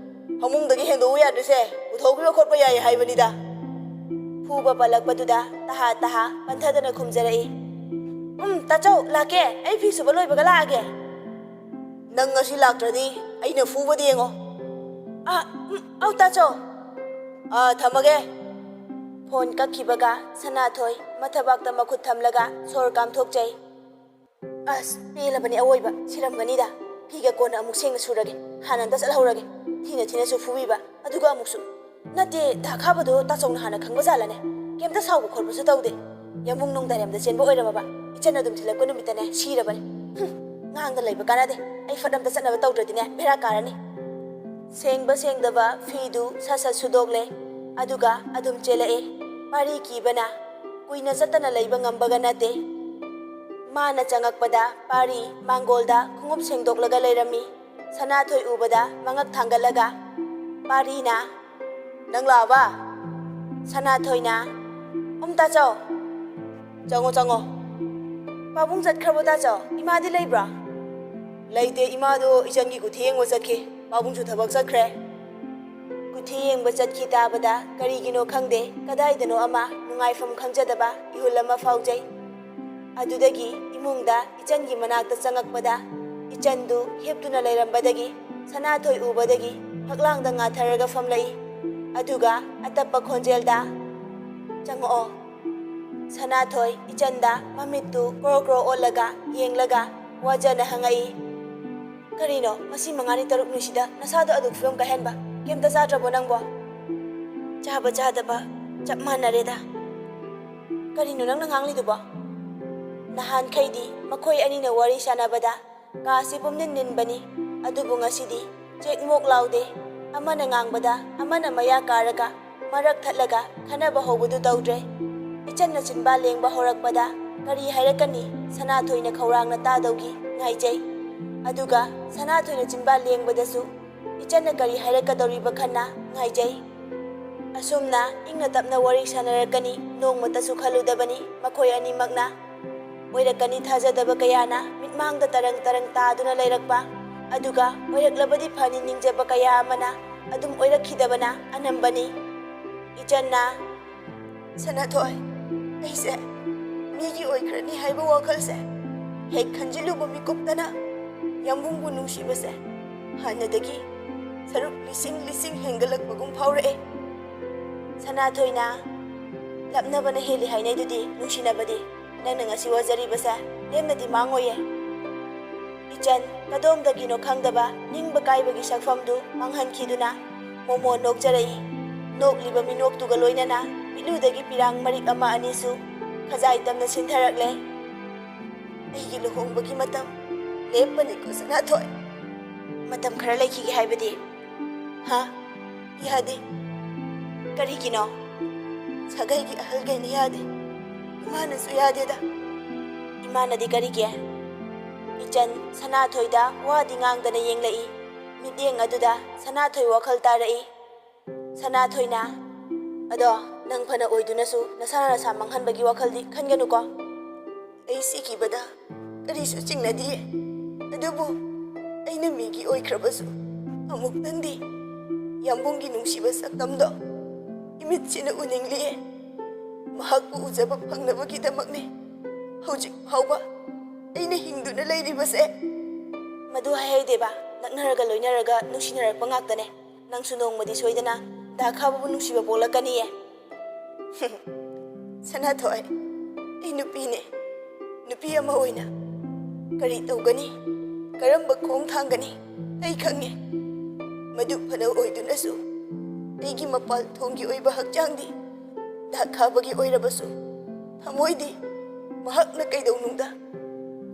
ꯐꯃꯨꯡꯗꯒꯤ ꯍꯦꯟꯗꯣꯛꯎ ꯌꯥꯗ꯭ꯔꯤꯁꯦ, ꯄꯨꯊꯣꯛꯈꯤꯕ ꯈꯣꯠꯄ ꯌꯥꯏ ꯍꯥꯏꯕꯅꯤꯗ꯫" ꯐꯨꯕ ꯄꯜꯂꯛꯄꯗꯨꯗ ꯇꯍꯥ ꯇꯍꯥ ꯄꯟꯊꯗꯅ ꯈꯨꯝꯖꯔꯛꯏ꯫ ꯎꯝ, ꯇꯥꯆꯧ, ꯂꯥꯛꯀꯦ꯫ ꯑꯩ ꯐꯤ ꯁꯨꯕ ꯂꯣꯏꯕꯒ ꯂꯥꯛꯑꯒꯦ꯫ ꯅꯪ ꯉꯁꯤ ꯂꯥꯛꯇ꯭ꯔꯗꯤ ꯑꯩꯅ ꯐꯨꯕꯗ ꯌꯦꯡꯉꯣ꯫ ꯑꯥ, ꯎꯝ, ꯑꯧ, ꯇꯥꯆꯧ꯫ ꯑꯥ, ꯊꯝꯃꯒꯦ꯫ ꯐꯣꯟ ꯀꯛꯈꯤꯕꯒ ꯁꯅꯥꯊꯣꯏ ꯃꯊꯕꯥꯛꯇ ꯃꯈꯨꯠ ꯊꯝꯂꯒ ꯁꯣꯔ ꯀꯥꯝꯊꯣꯛꯆꯩ꯫ ꯑꯁ, ꯄꯦꯜꯂꯕꯅꯤ ꯑꯋꯣꯏꯕ, ꯁꯤꯔꯝꯒꯅꯤꯗ꯫ ꯐꯤꯒ ꯀꯣꯟꯅ ꯑꯃꯨꯛ ꯁꯦꯡꯅ ꯁꯨꯔꯒꯦ꯫ ꯍꯥꯟꯅ ꯑꯝꯇ ꯆꯠꯍꯧꯔꯒꯦ꯫ ꯊꯤꯅ ꯊꯤꯅꯁꯨ ꯐꯨꯕꯤꯕ, ꯑꯗꯨꯒ ꯑꯃꯨꯛꯁꯨ꯫ ꯅꯠꯇꯦ, ꯗꯥ ꯈꯥꯕꯗꯣ ꯇꯥꯆꯧꯅ ꯍꯥꯟꯅ ꯈꯪꯕ ꯖꯥꯠꯂꯅꯦ? ꯀꯩꯝꯇ ꯁꯥꯎꯕ ꯈꯣꯠꯄꯁꯨ ꯇꯧꯗꯦ꯫ ꯌꯥꯝꯕꯨꯡ ꯅꯨꯡꯗꯥꯏꯔꯦꯝꯗ ꯆꯦꯟꯕ ꯑꯣꯏꯔꯝꯃꯕ꯫ ꯏꯆꯟ ꯑꯗꯨꯝ ꯊꯤꯜꯂꯛꯄ ꯅꯨꯃꯤꯠꯇꯅꯦ ꯁꯤꯔꯕꯅꯦ꯫ ꯍꯨꯝ, ꯉꯥꯡꯗ ꯂꯩꯕ ꯀꯥꯟꯅꯗꯦ꯫ ꯑꯩ ꯐꯠ ꯑꯝꯇ ꯆꯠꯅꯕ ꯇꯧꯗ꯭ꯔꯗꯤꯅꯦ ꯕꯦꯔꯥ ꯀꯥꯔꯅꯤ꯫ ꯁꯦꯡꯕ ꯁꯦꯡꯗꯕ ꯐꯤꯗꯨ ꯁꯠ ꯁꯠ ꯁꯨꯗꯣꯛꯂꯦ꯫ ꯑꯗꯨꯒ ꯑꯗꯨꯝ ꯆꯦꯜꯂꯛꯑꯦ꯫ ꯄꯥꯔꯤ ꯀꯤꯕꯅ ꯀꯨꯏꯅ ꯆꯠꯇꯅ ꯂꯩꯕ ꯉꯝꯕꯒ ꯅꯠꯇꯦ꯫ ꯃꯥꯅ ꯆꯪꯉꯛꯄꯗ ꯄꯥꯔꯤ ꯃꯥꯡꯒꯣꯜꯗ ꯈꯣꯡꯎꯞ ꯁꯦꯡꯗꯣꯛꯂꯒ ꯂꯩꯔꯝꯃꯤ꯫ ꯁꯅꯥꯊꯣꯏ ꯎꯕꯗ ꯃꯉꯛ ꯊꯥꯡꯒꯠꯂꯒ, "ꯄꯥꯔꯤꯅ, ꯅꯪ ꯂꯥꯛꯑꯕ?" ꯁꯅꯥꯊꯣꯏꯅ, "ꯎꯝ, ꯇꯥꯆꯧ꯫ ꯆꯪꯉꯣ, ꯆꯪꯉꯣ꯫ ꯄꯥꯕꯨꯡ ꯆꯠꯈ꯭ꯔꯕꯣ, ꯇꯥꯆꯧ? ꯏꯃꯥꯗꯤ ꯂꯩꯕ꯭ꯔꯣ?" "ꯂꯩꯇꯦ, ꯏꯃꯥꯗꯣ ꯏꯆꯟꯒꯤ ꯀꯨꯊꯤ ꯌꯦꯡꯕ ꯆꯠꯈꯤ꯫ ꯄꯥꯕꯨꯡꯁꯨ ꯊꯕꯛ ꯆꯠꯈ꯭ꯔꯦ꯫" ꯀꯨꯊꯤ ꯌꯦꯡꯕ ꯆꯠꯈꯤ ꯇꯥꯕꯗ ꯀꯔꯤꯒꯤꯅꯣ ꯈꯪꯗꯦ, ꯀꯗꯥꯏꯗꯅꯣ ꯑꯃ ꯅꯨꯡꯉꯥꯏꯐꯝ ꯈꯪꯖꯗꯕ ꯏꯍꯨꯜ ꯑꯃ ꯐꯥꯎꯖꯩ꯫ ꯑꯗꯨꯗꯒꯤ ꯏꯃꯨꯡꯗ ꯏꯆꯟꯒꯤ ꯃꯅꯥꯛꯇ ꯆꯪꯉꯛꯄꯗ ꯏꯆꯟꯗꯨ ꯍꯤꯞꯇꯨꯅ ꯂꯩꯔꯝꯕꯗꯒꯤ ꯁꯅꯥꯊꯣꯏ ꯎꯕꯗꯒꯤ ꯐꯛꯂꯥꯡꯗ ꯉꯥꯊꯔꯒ ꯐꯝꯂꯛꯏ꯫ ꯑꯗꯨꯒ ꯑꯇꯞꯄ ꯈꯣꯟꯖꯦꯜꯗ, "ꯆꯪꯉꯛꯑꯣ꯫" ꯁꯅꯥꯊꯣꯏ ꯏꯆꯟꯗ ꯃꯃꯤꯠꯇꯨ ꯀ꯭ꯔꯣ ꯀ꯭ꯔꯣ ꯑꯣꯠꯂꯒ ꯌꯦꯡꯂꯒ ꯋꯥꯖꯅ ꯍꯪꯉꯛꯏ, "ꯀꯔꯤꯅꯣ ꯉꯁꯤ ꯃꯉꯥꯅꯤ ꯇꯔꯨꯛꯅꯤꯁꯤꯗ ꯅꯁꯥꯗꯣ ꯑꯗꯨꯛ ꯐꯤꯕꯝ ꯀꯥꯏꯍꯟꯕ? ꯀꯩꯝꯇ ꯆꯥꯗ꯭ꯔꯕꯣ ꯅꯪꯕꯣ?" "ꯆꯥꯕ ꯆꯥꯗꯕ ꯆꯞ ꯃꯥꯟꯅꯔꯦꯗ꯫" "ꯀꯔꯤꯅꯣ ꯅꯪꯅ ꯉꯥꯡꯂꯤꯗꯨꯕꯣ?" ꯅꯍꯥꯟꯈꯩꯗꯤ ꯃꯈꯣꯏ ꯑꯅꯤꯅ ꯋꯥꯔꯤ ꯁꯥꯟꯅꯕꯗ ꯀꯥꯁꯤ ꯄꯨꯝꯅꯤꯟ ꯅꯤꯟꯕꯅꯤ, ꯑꯗꯨꯕꯨ ꯉꯁꯤꯗꯤ ꯆꯦꯛ ꯃꯣꯛ ꯂꯥꯎꯗꯦ꯫ ꯑꯃꯅ ꯉꯥꯡꯕꯗ ꯑꯃꯅ ꯃꯌꯥ ꯀꯥꯔꯒ ꯃꯔꯛ ꯊꯠꯂꯒ ꯈꯟꯅꯕ ꯍꯧꯕꯗꯨ ꯇꯧꯗ꯭ꯔꯦ꯫ ꯏꯆꯟꯅ ꯆꯤꯟꯕꯥꯜ ꯂꯦꯡꯕ ꯍꯧꯔꯛꯄꯗ ꯀꯔꯤ ꯍꯥꯏꯔꯛꯀꯅꯤ ꯁꯅꯥꯊꯣꯏꯅ ꯈꯧꯔꯥꯡꯅ ꯇꯥꯗꯧꯒꯤ ꯉꯥꯏꯖꯩ꯫ ꯑꯗꯨꯒ ꯁꯅꯥꯊꯣꯏꯅ ꯆꯤꯟꯕꯥꯜ ꯂꯦꯡꯕꯗꯁꯨ ꯏꯆꯟꯅ ꯀꯔꯤ ꯍꯥꯏꯔꯛꯀꯗꯧꯔꯤꯕ ꯈꯟꯅ ꯉꯥꯏꯖꯩ꯫ ꯑꯁꯨꯝꯅ ꯏꯪꯅ ꯇꯞꯅ ꯋꯥꯔꯤ ꯁꯥꯟꯅꯔꯛꯀꯅꯤ ꯅꯣꯡꯃꯇꯁꯨ ꯈꯜꯂꯨꯗꯕꯅꯤ ꯃꯈꯣꯏ ꯑꯅꯤꯃꯛꯅ꯫ ꯑꯣꯏꯔꯛꯀꯅꯤ ꯊꯥꯖꯗꯕ ꯀꯌꯥꯅ ꯃꯤꯠꯃꯥꯡꯗ ꯇꯔꯪ ꯇꯔꯪ ꯇꯥꯗꯨꯅ ꯂꯩꯔꯛꯄ, ꯑꯗꯨꯒ ꯑꯣꯏꯔꯛꯂꯕꯗꯤ ꯐꯅꯤ ꯅꯤꯡꯖꯕ ꯀꯌꯥ ꯑꯃꯅ ꯑꯗꯨꯝ ꯑꯣꯏꯔꯛꯈꯤꯗꯕꯅ ꯑꯅꯝꯕꯅꯤ꯫ ꯏꯆꯟꯅ, "ꯁꯅꯥꯊꯣꯏ, ꯑꯩꯁꯦ ꯑꯩꯒꯤ ꯑꯣꯏꯈ꯭ꯔꯅꯤ ꯍꯥꯏꯕ ꯋꯥꯈꯜꯁꯦ ꯍꯦꯛ ꯈꯟꯖꯤꯜꯂꯨꯕ ꯃꯤꯀꯨꯞꯇꯅ ꯌꯥꯝꯕꯨꯡꯕꯨ ꯅꯨꯡꯁꯤꯕꯁꯦ ꯍꯥꯟꯅꯗꯒꯤ ꯁꯔꯨꯛ ꯂꯤꯁꯤꯡ ꯂꯤꯁꯤꯡ ꯍꯦꯟꯒꯠꯂꯛꯄꯒꯨꯝ ꯐꯥꯎꯔꯛꯑꯦ꯫ ꯁꯅꯥꯊꯣꯏꯅ "ꯂꯞꯅꯕꯅ ꯍꯦꯜꯂꯤ" ꯍꯥꯏꯅꯩꯗꯨꯗꯤ, ꯅꯨꯡꯁꯤꯅꯕꯗꯤ꯫ ꯅꯪꯅ ꯉꯁꯤ ꯋꯥꯖꯔꯤꯕꯁꯦ ꯂꯦꯝꯅꯗꯤ ꯃꯥꯡꯉꯣꯏꯌꯦ꯫ ꯏꯆꯟ, ꯀꯗꯣꯝꯗꯒꯤꯅꯣ ꯈꯪꯗꯕ ꯅꯤꯡꯕ ꯀꯥꯏꯕꯒꯤ ꯁꯛꯐꯝꯗꯨ ꯃꯥꯡꯍꯟꯈꯤꯗꯨꯅ ꯃꯣꯃꯣ ꯅꯣꯛꯆꯔꯛꯏ꯫ ꯅꯣꯛꯂꯤꯕ ꯃꯤꯅꯣꯛꯇꯨꯒ ꯂꯣꯏꯅꯅ ꯄꯤꯂꯨꯗꯒꯤ ꯄꯤꯔꯥꯡ ꯃꯔꯤꯛ ꯑꯃ ꯑꯅꯤꯁꯨ ꯈꯖꯥꯏ ꯇꯝꯅ ꯁꯤꯟꯊꯔꯛꯂꯦ꯫ "ꯑꯩꯒꯤ ꯂꯨꯍꯣꯡꯕꯒꯤ ꯃꯇꯝ ꯂꯦꯞꯄꯅꯤꯀꯣ ꯁꯅꯥꯊꯣꯏ꯫ ꯃꯇꯝ ꯈꯔ ꯂꯩꯈꯤꯒꯦ ꯍꯥꯏꯕꯗꯤ?" "ꯍꯥ? ꯌꯥꯗꯦ꯫ ꯀꯔꯤꯒꯤꯅꯣ?" "ꯁꯥꯒꯩꯒꯤ ꯑꯍꯜꯈꯩꯅ ꯌꯥꯗꯦ꯫ ꯏꯃꯥꯅꯁꯨ ꯌꯥꯗꯦꯗ꯫" "ꯏꯃꯥꯅꯗꯤ ꯀꯔꯤꯒꯤ?" ꯏꯆꯟ ꯁꯅꯥꯊꯣꯏꯗ ꯋꯥꯗꯤ ꯉꯥꯡꯗꯅ ꯌꯦꯡꯂꯛꯏ꯫ ꯃꯤꯠꯌꯦꯡ ꯑꯗꯨꯗ ꯁꯅꯥꯊꯣꯏ ꯋꯥꯈꯜ ꯇꯥꯔꯛꯏ꯫ ꯁꯅꯥꯊꯣꯏꯅ, "ꯑꯗꯣ ꯅꯪ ꯐꯅ ꯑꯣꯏꯗꯨꯅꯁꯨ ꯅꯁꯥꯅ ꯅꯁꯥ ꯃꯥꯡꯍꯟꯕꯒꯤ ꯋꯥꯈꯜꯗꯤ ꯈꯟꯒꯅꯨꯀꯣ꯫" "ꯑꯩ ꯁꯤꯈꯤꯕꯗ ꯀꯔꯤꯁꯨ ꯆꯤꯡꯅꯗꯤꯌꯦ꯫ ꯑꯗꯨꯕꯨ ꯑꯩꯅ ꯃꯤꯒꯤ ꯑꯣꯏꯈ꯭ꯔꯕꯁꯨ ꯑꯃꯨꯛꯇꯪꯗꯤ ꯌꯥꯝꯕꯨꯡꯒꯤ ꯅꯨꯡꯁꯤꯕ ꯁꯛꯇꯝꯗꯣ ꯏꯃꯤꯠꯁꯤꯅ ꯎꯅꯤꯡꯂꯤꯌꯦ꯫ ꯃꯍꯥꯛꯄꯨ ꯎꯖꯕ ꯐꯪꯅꯕꯒꯤꯗꯃꯛꯅꯦ ꯍꯧꯖꯤꯛ ꯐꯥꯎꯕ ꯑꯩꯅ ꯍꯤꯡꯗꯨꯅ ꯂꯩꯔꯤꯕꯁꯦ꯫" "ꯃꯗꯨ ꯍꯥꯏꯍꯩꯗꯦꯕ, ꯅꯛꯅꯔꯒ ꯂꯣꯏꯅꯔꯒ ꯅꯨꯡꯁꯤꯅꯔꯛꯄ ꯉꯥꯛꯇꯅꯦ꯫ ꯅꯪꯁꯨ ꯅꯣꯡꯃꯗꯤ ꯁꯣꯏꯗꯅ ꯗꯥ ꯈꯥꯕꯕꯨ ꯅꯨꯡꯁꯤꯕ ꯄꯣꯛꯂꯛꯀꯅꯤꯌꯦ꯫" "ꯁꯅꯥꯊꯣꯏ, ꯑꯩ ꯅꯨꯄꯤꯅꯦ꯫ ꯅꯨꯄꯤ ꯑꯃ ꯑꯣꯏꯅ ꯀꯔꯤ ꯇꯧꯒꯅꯤ, ꯀꯔꯝꯕ ꯈꯣꯡ ꯊꯥꯡꯒꯅꯤ ꯑꯩ ꯈꯪꯉꯦ꯫ ꯃꯗꯨ ꯐꯅ ꯑꯣꯏꯗꯨꯅꯁꯨ ꯑꯩꯒꯤ ꯃꯄꯥꯜ ꯊꯣꯡꯒꯤ ꯑꯣꯏꯕ ꯍꯛꯆꯥꯡꯗꯤ ꯗꯥ ꯈꯥꯕꯒꯤ ꯑꯣꯏꯔꯕꯁꯨ ꯊꯃꯣꯏꯗꯤ ꯃꯍꯥꯛꯅ ꯀꯩꯗꯧꯅꯨꯡꯗ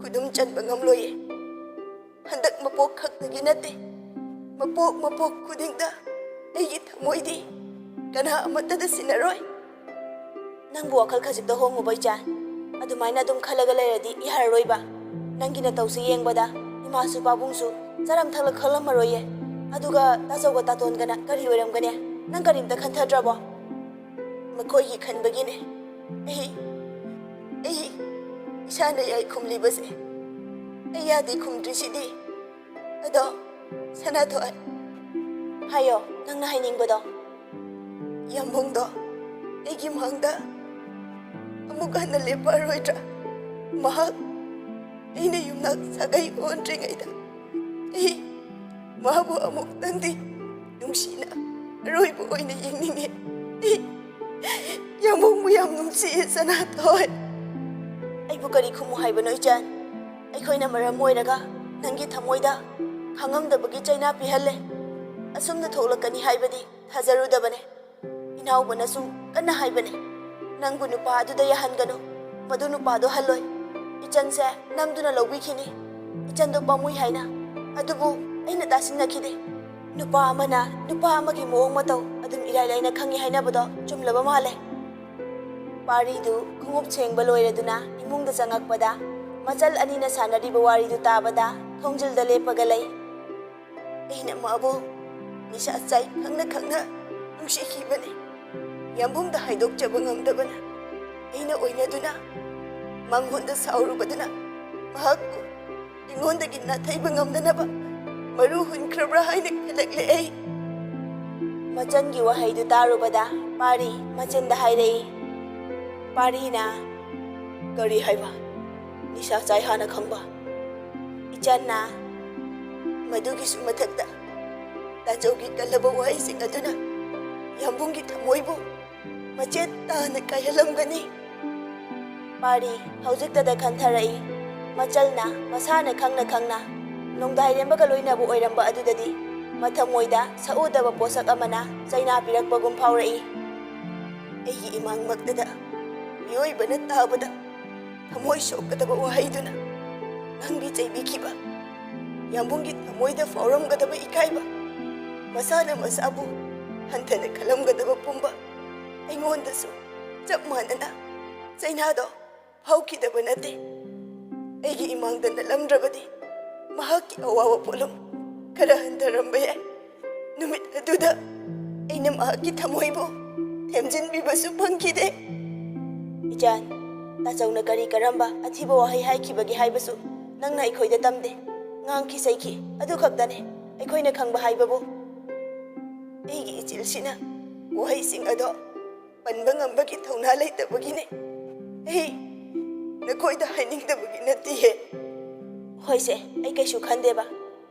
ꯈꯨꯗꯨꯝ ꯆꯟꯕ ꯉꯝꯂꯣꯏꯌꯦ꯫ ꯍꯟꯗꯛ ꯃꯄꯣꯛ ꯈꯛꯇꯒꯤ ꯅꯠꯇꯦ, ꯃꯄꯣꯛ ꯃꯄꯣꯛ ꯈꯨꯗꯤꯡꯗ ꯑꯩꯒꯤ ꯊꯃꯣꯏꯗꯤ ꯀꯅꯥ ꯑꯃꯠꯇꯗ ꯁꯤꯟꯅꯔꯣꯏ꯫" "ꯅꯪꯕꯨ ꯋꯥꯈꯜ ꯈꯖꯤꯛꯇ ꯍꯣꯡꯉꯨꯕ ꯏꯆꯥ꯫ ꯑꯗꯨꯃꯥꯏꯅ ꯑꯗꯨꯝ ꯈꯜꯂꯒ ꯂꯩꯔꯗꯤ ꯌꯥꯔꯔꯣꯏꯕ꯫ ꯅꯪꯒꯤ ꯅꯇꯧꯁꯦ ꯌꯦꯡꯕꯗ ꯏꯃꯥꯁꯨ ꯄꯥꯕꯨꯡꯁꯨ ꯆꯥꯔꯝ ꯊꯛꯂ ꯈꯜꯂꯝꯃꯔꯣꯏꯌꯦ꯫ ꯑꯗꯨꯒ ꯇꯥꯆꯧꯒ ꯇꯥꯇꯣꯟꯒꯅ ꯀꯔꯤ ꯑꯣꯏꯔꯝꯒꯅꯤ? ꯅꯪ ꯀꯔꯤꯝꯇ ꯈꯟꯊꯗ꯭ꯔꯕꯣ?" "ꯃꯈꯣꯏꯒꯤ ꯈꯟꯕꯒꯤꯅꯦ ꯑꯩ, ꯑꯩ ꯏꯁꯥꯅ ꯌꯥꯏ ꯈꯨꯝꯂꯤꯕꯁꯦ꯫ ꯑꯩ ꯌꯥꯗꯦ ꯈꯨꯝꯗ꯭ꯔꯤꯁꯤꯗꯤ꯫ ꯑꯗꯣ ꯁꯅꯥꯊꯣꯏ꯫" "ꯍꯥꯏꯌꯣ, ꯅꯪꯅ ꯍꯥꯏꯅꯤꯡꯕꯗꯣ꯫" "ꯌꯥꯝꯕꯨꯡꯗꯣ ꯑꯩꯒꯤ ꯃꯥꯡꯗ ꯑꯃꯨꯛ ꯍꯟꯅ ꯂꯦꯞꯄꯛꯑꯔꯣꯏꯗ꯭ꯔꯥ? ꯃꯍꯥꯛ ꯑꯩꯅ ꯌꯨꯝꯅꯥꯛ ꯁꯥꯒꯩ ꯑꯣꯟꯗ꯭ꯔꯤꯉꯩꯗ ꯑꯩ ꯃꯥꯕꯨ ꯑꯃꯨꯛꯇꯪꯗꯤ ꯅꯨꯡꯁꯤꯅ ꯑꯔꯣꯏꯕ ꯑꯣꯏꯅ ꯌꯦꯡꯅꯤꯡꯉꯦ꯫ ꯑꯩ ꯌꯥꯝꯕꯨꯡꯕꯨ ꯌꯥꯝ ꯅꯨꯡꯁꯤꯌꯦ, ꯁꯅꯥꯊꯣꯏ꯫ ꯑꯩꯕꯨ ꯀꯔꯤ ꯈꯨꯝꯃꯨ ꯍꯥꯏꯕꯅꯣ, ꯏꯆꯟ? ꯑꯩꯈꯣꯏꯅ ꯃꯔꯝ ꯑꯣꯏꯔꯒ ꯅꯪꯒꯤ ꯊꯃꯣꯏꯗ ꯈꯪꯉꯝꯗꯕꯒꯤ ꯆꯩꯅꯥ ꯄꯤꯍꯜꯂꯦ꯫ ꯑꯁꯨꯝꯅ ꯊꯣꯛꯂꯛꯀꯅꯤ ꯍꯥꯏꯕꯗꯤ ꯊꯥꯖꯔꯨꯗꯕꯅꯦ꯫ ꯏꯅꯥꯎꯕꯅꯁꯨ ꯀꯟꯅ ꯍꯥꯏꯕꯅꯦ, "ꯅꯪꯕꯨ ꯅꯨꯄꯥ ꯑꯗꯨꯗ ꯌꯥꯍꯟꯒꯅꯨ, ꯃꯗꯨ ꯅꯨꯄꯥꯗꯣ ꯍꯜꯂꯣꯏ, ꯏꯆꯟꯁꯦ ꯅꯝꯗꯨꯅ ꯂꯧꯕꯤꯈꯤꯅꯤ, ꯏꯆꯟꯗꯣ ꯄꯥꯝꯃꯨꯏ" ꯍꯥꯏꯅ꯫ ꯑꯗꯨꯕꯨ ꯑꯩꯅ ꯇꯥꯁꯤꯟꯅꯈꯤꯗꯦ꯫ ꯅꯨꯄꯥ ꯑꯃꯅ ꯅꯨꯄꯥ ꯑꯃꯒꯤ ꯃꯑꯣꯡ ꯃꯇꯧ ꯑꯗꯨꯝ ꯏꯔꯥꯏ ꯂꯥꯏꯅ ꯈꯪꯉꯤ ꯍꯥꯏꯅꯕꯗꯣ ꯆꯨꯝꯂꯕ ꯃꯥꯜꯂꯦ꯫ ꯄꯥꯔꯤꯗꯨ ꯈꯣꯡꯎꯞ ꯁꯦꯡꯕ ꯂꯣꯏꯔꯗꯨꯅ ꯏꯃꯨꯡꯗ ꯆꯪꯉꯛꯄꯗ, ꯃꯆꯜ ꯑꯅꯤꯅ ꯁꯥꯟꯅꯔꯤꯕ ꯋꯥꯔꯤꯗꯨ ꯇꯥꯕꯗ ꯊꯣꯡꯖꯤꯜꯗ ꯂꯦꯞꯄꯒ ꯂꯩ꯫ ꯑꯩꯅ ꯃꯥꯕꯨ ꯅꯤꯁꯥ ꯆꯥꯏ ꯈꯪꯅ ꯈꯪꯅ ꯅꯨꯡꯁꯤꯈꯤꯕꯅꯤ꯫ ꯌꯥꯝꯕꯨꯡꯗ ꯍꯥꯏꯗꯣꯛꯆꯕ ꯉꯝꯗꯕꯅ ꯑꯩꯅ ꯑꯣꯏꯅꯗꯨꯅ ꯃꯉꯣꯟꯗ ꯁꯥꯎꯔꯨꯕꯗꯨꯅ ꯃꯍꯥꯛꯄꯨ ꯑꯩꯉꯣꯟꯗꯒꯤ ꯅꯥꯊꯩꯕ ꯉꯝꯗꯅꯕ ꯃꯔꯨ ꯍꯨꯟꯈ꯭ꯔꯕ꯭ꯔꯥ ꯍꯥꯏꯅ ꯈꯜꯂꯛꯂꯦ ꯑꯩ꯫ ꯃꯆꯟꯒꯤ ꯋꯥꯍꯩꯗꯨ ꯇꯥꯔꯨꯕꯗ ꯄꯥꯔꯤ ꯃꯆꯤꯟꯗ ꯍꯥꯏꯔꯛꯏ꯫ ꯄꯥꯔꯤꯅ, "ꯀꯔꯤ ꯍꯥꯏꯕ? ꯅꯤꯁꯥ ꯆꯥꯏ ꯍꯥꯟꯅ ꯈꯪꯕ?" ꯏꯆꯟꯅ, ꯃꯗꯨꯒꯤꯁꯨ ꯃꯊꯛꯇ ꯇꯥꯆꯧꯒꯤ ꯀꯜꯂꯕ ꯋꯥꯍꯩꯁꯤꯡ ꯑꯗꯨꯅ ꯌꯥꯝꯕꯨꯡꯒꯤ ꯊꯃꯣꯏꯕꯨ ꯃꯆꯦꯠ ꯇꯥꯅ ꯀꯥꯏꯍꯜꯂꯝꯒꯅꯤ꯫ ꯄꯥꯔꯤ ꯍꯧꯖꯤꯛꯇꯗ ꯈꯟꯊꯔꯛꯏ꯫ ꯃꯆꯜꯅ ꯃꯁꯥꯅ ꯈꯪꯅ ꯈꯪꯅ ꯅꯣꯡꯗꯥꯏꯔꯦꯝꯕꯒ ꯂꯣꯏꯅꯕ ꯑꯣꯏꯔꯝꯕ ꯑꯗꯨꯗꯗꯤ ꯃꯊꯃꯣꯏꯗ ꯁꯛꯎꯗꯕ ꯄꯣꯠꯁꯛ ꯑꯃꯅ ꯆꯩꯅꯥ ꯄꯤꯔꯛꯄꯒꯨꯝ ꯐꯥꯎꯔꯛꯏ꯫ ꯑꯩꯒꯤ ꯏꯃꯥꯡꯃꯛꯇꯗ ꯃꯤꯑꯣꯏꯕꯅ ꯇꯥꯕꯗ ꯊꯃꯣꯏ ꯁꯣꯛꯀꯗꯕ ꯋꯥꯍꯩꯗꯨꯅ ꯉꯥꯡꯕꯤ ꯆꯩꯕꯤꯈꯤꯕ, ꯌꯥꯝꯕꯨꯡꯒꯤ ꯊꯃꯣꯏꯗ ꯐꯥꯎꯔꯝꯒꯗꯕ ꯏꯀꯥꯏꯕ, ꯃꯁꯥꯅ ꯃꯁꯥꯕꯨ ꯍꯟꯊꯅ ꯈꯜꯂꯝꯒꯗꯕ ꯄꯨꯝꯕ ꯑꯩꯉꯣꯟꯗꯁꯨ ꯆꯞ ꯃꯥꯟꯅꯅ ꯆꯩꯅꯥꯗꯣ ꯐꯥꯎꯈꯤꯗꯕ ꯅꯠꯇꯦ꯫ ꯑꯩꯒꯤ ꯏꯃꯥꯡꯗ ꯅꯠꯂꯝꯗ꯭ꯔꯕꯗꯤ ꯃꯍꯥꯛꯀꯤ ꯑꯋꯥꯕ ꯄꯣꯠꯂꯨꯝ ꯈꯔ ꯍꯟꯊꯔꯝꯕ ꯌꯥꯏ꯫ ꯅꯨꯃꯤꯠ ꯑꯗꯨꯗ ꯑꯩꯅ ꯃꯍꯥꯛꯀꯤ ꯊꯃꯣꯏꯕꯨ ꯊꯦꯝꯖꯤꯟꯕꯤꯕꯁꯨ ꯐꯪꯈꯤꯗꯦ꯫ ꯏꯆꯥꯟ, ꯇꯥꯆꯧꯅ ꯀꯔꯤ ꯀꯔꯝꯕ ꯑꯊꯤꯕ ꯋꯥꯍꯩ ꯍꯥꯏꯈꯤꯕꯒꯦ ꯍꯥꯏꯕꯁꯨ ꯅꯪꯅ ꯑꯩꯈꯣꯏꯗ ꯇꯝꯗꯦ꯫ ꯉꯥꯡꯈꯤ ꯁꯩꯈꯤ, ꯑꯗꯨ ꯈꯛꯇꯅꯦ ꯑꯩꯈꯣꯏꯅ ꯈꯪꯕ ꯍꯥꯏꯕꯕꯨ꯫ ꯑꯩꯒꯤ ꯏꯆꯤꯜꯁꯤꯅ ꯋꯥꯍꯩꯁꯤꯡ ꯑꯗꯣ ꯄꯟꯕ ꯉꯝꯕꯒꯤ ꯊꯧꯅꯥ ꯂꯩꯇꯕꯒꯤꯅꯦ꯫ ꯑꯩ ꯅꯈꯣꯏꯗ ꯍꯥꯏꯅꯤꯡꯗꯕꯒꯤ ꯅꯠꯇꯤꯌꯦ꯫ ꯍꯣꯏꯁꯦ, ꯑꯩ ꯀꯩꯁꯨ ꯈꯟꯗꯦꯕ꯫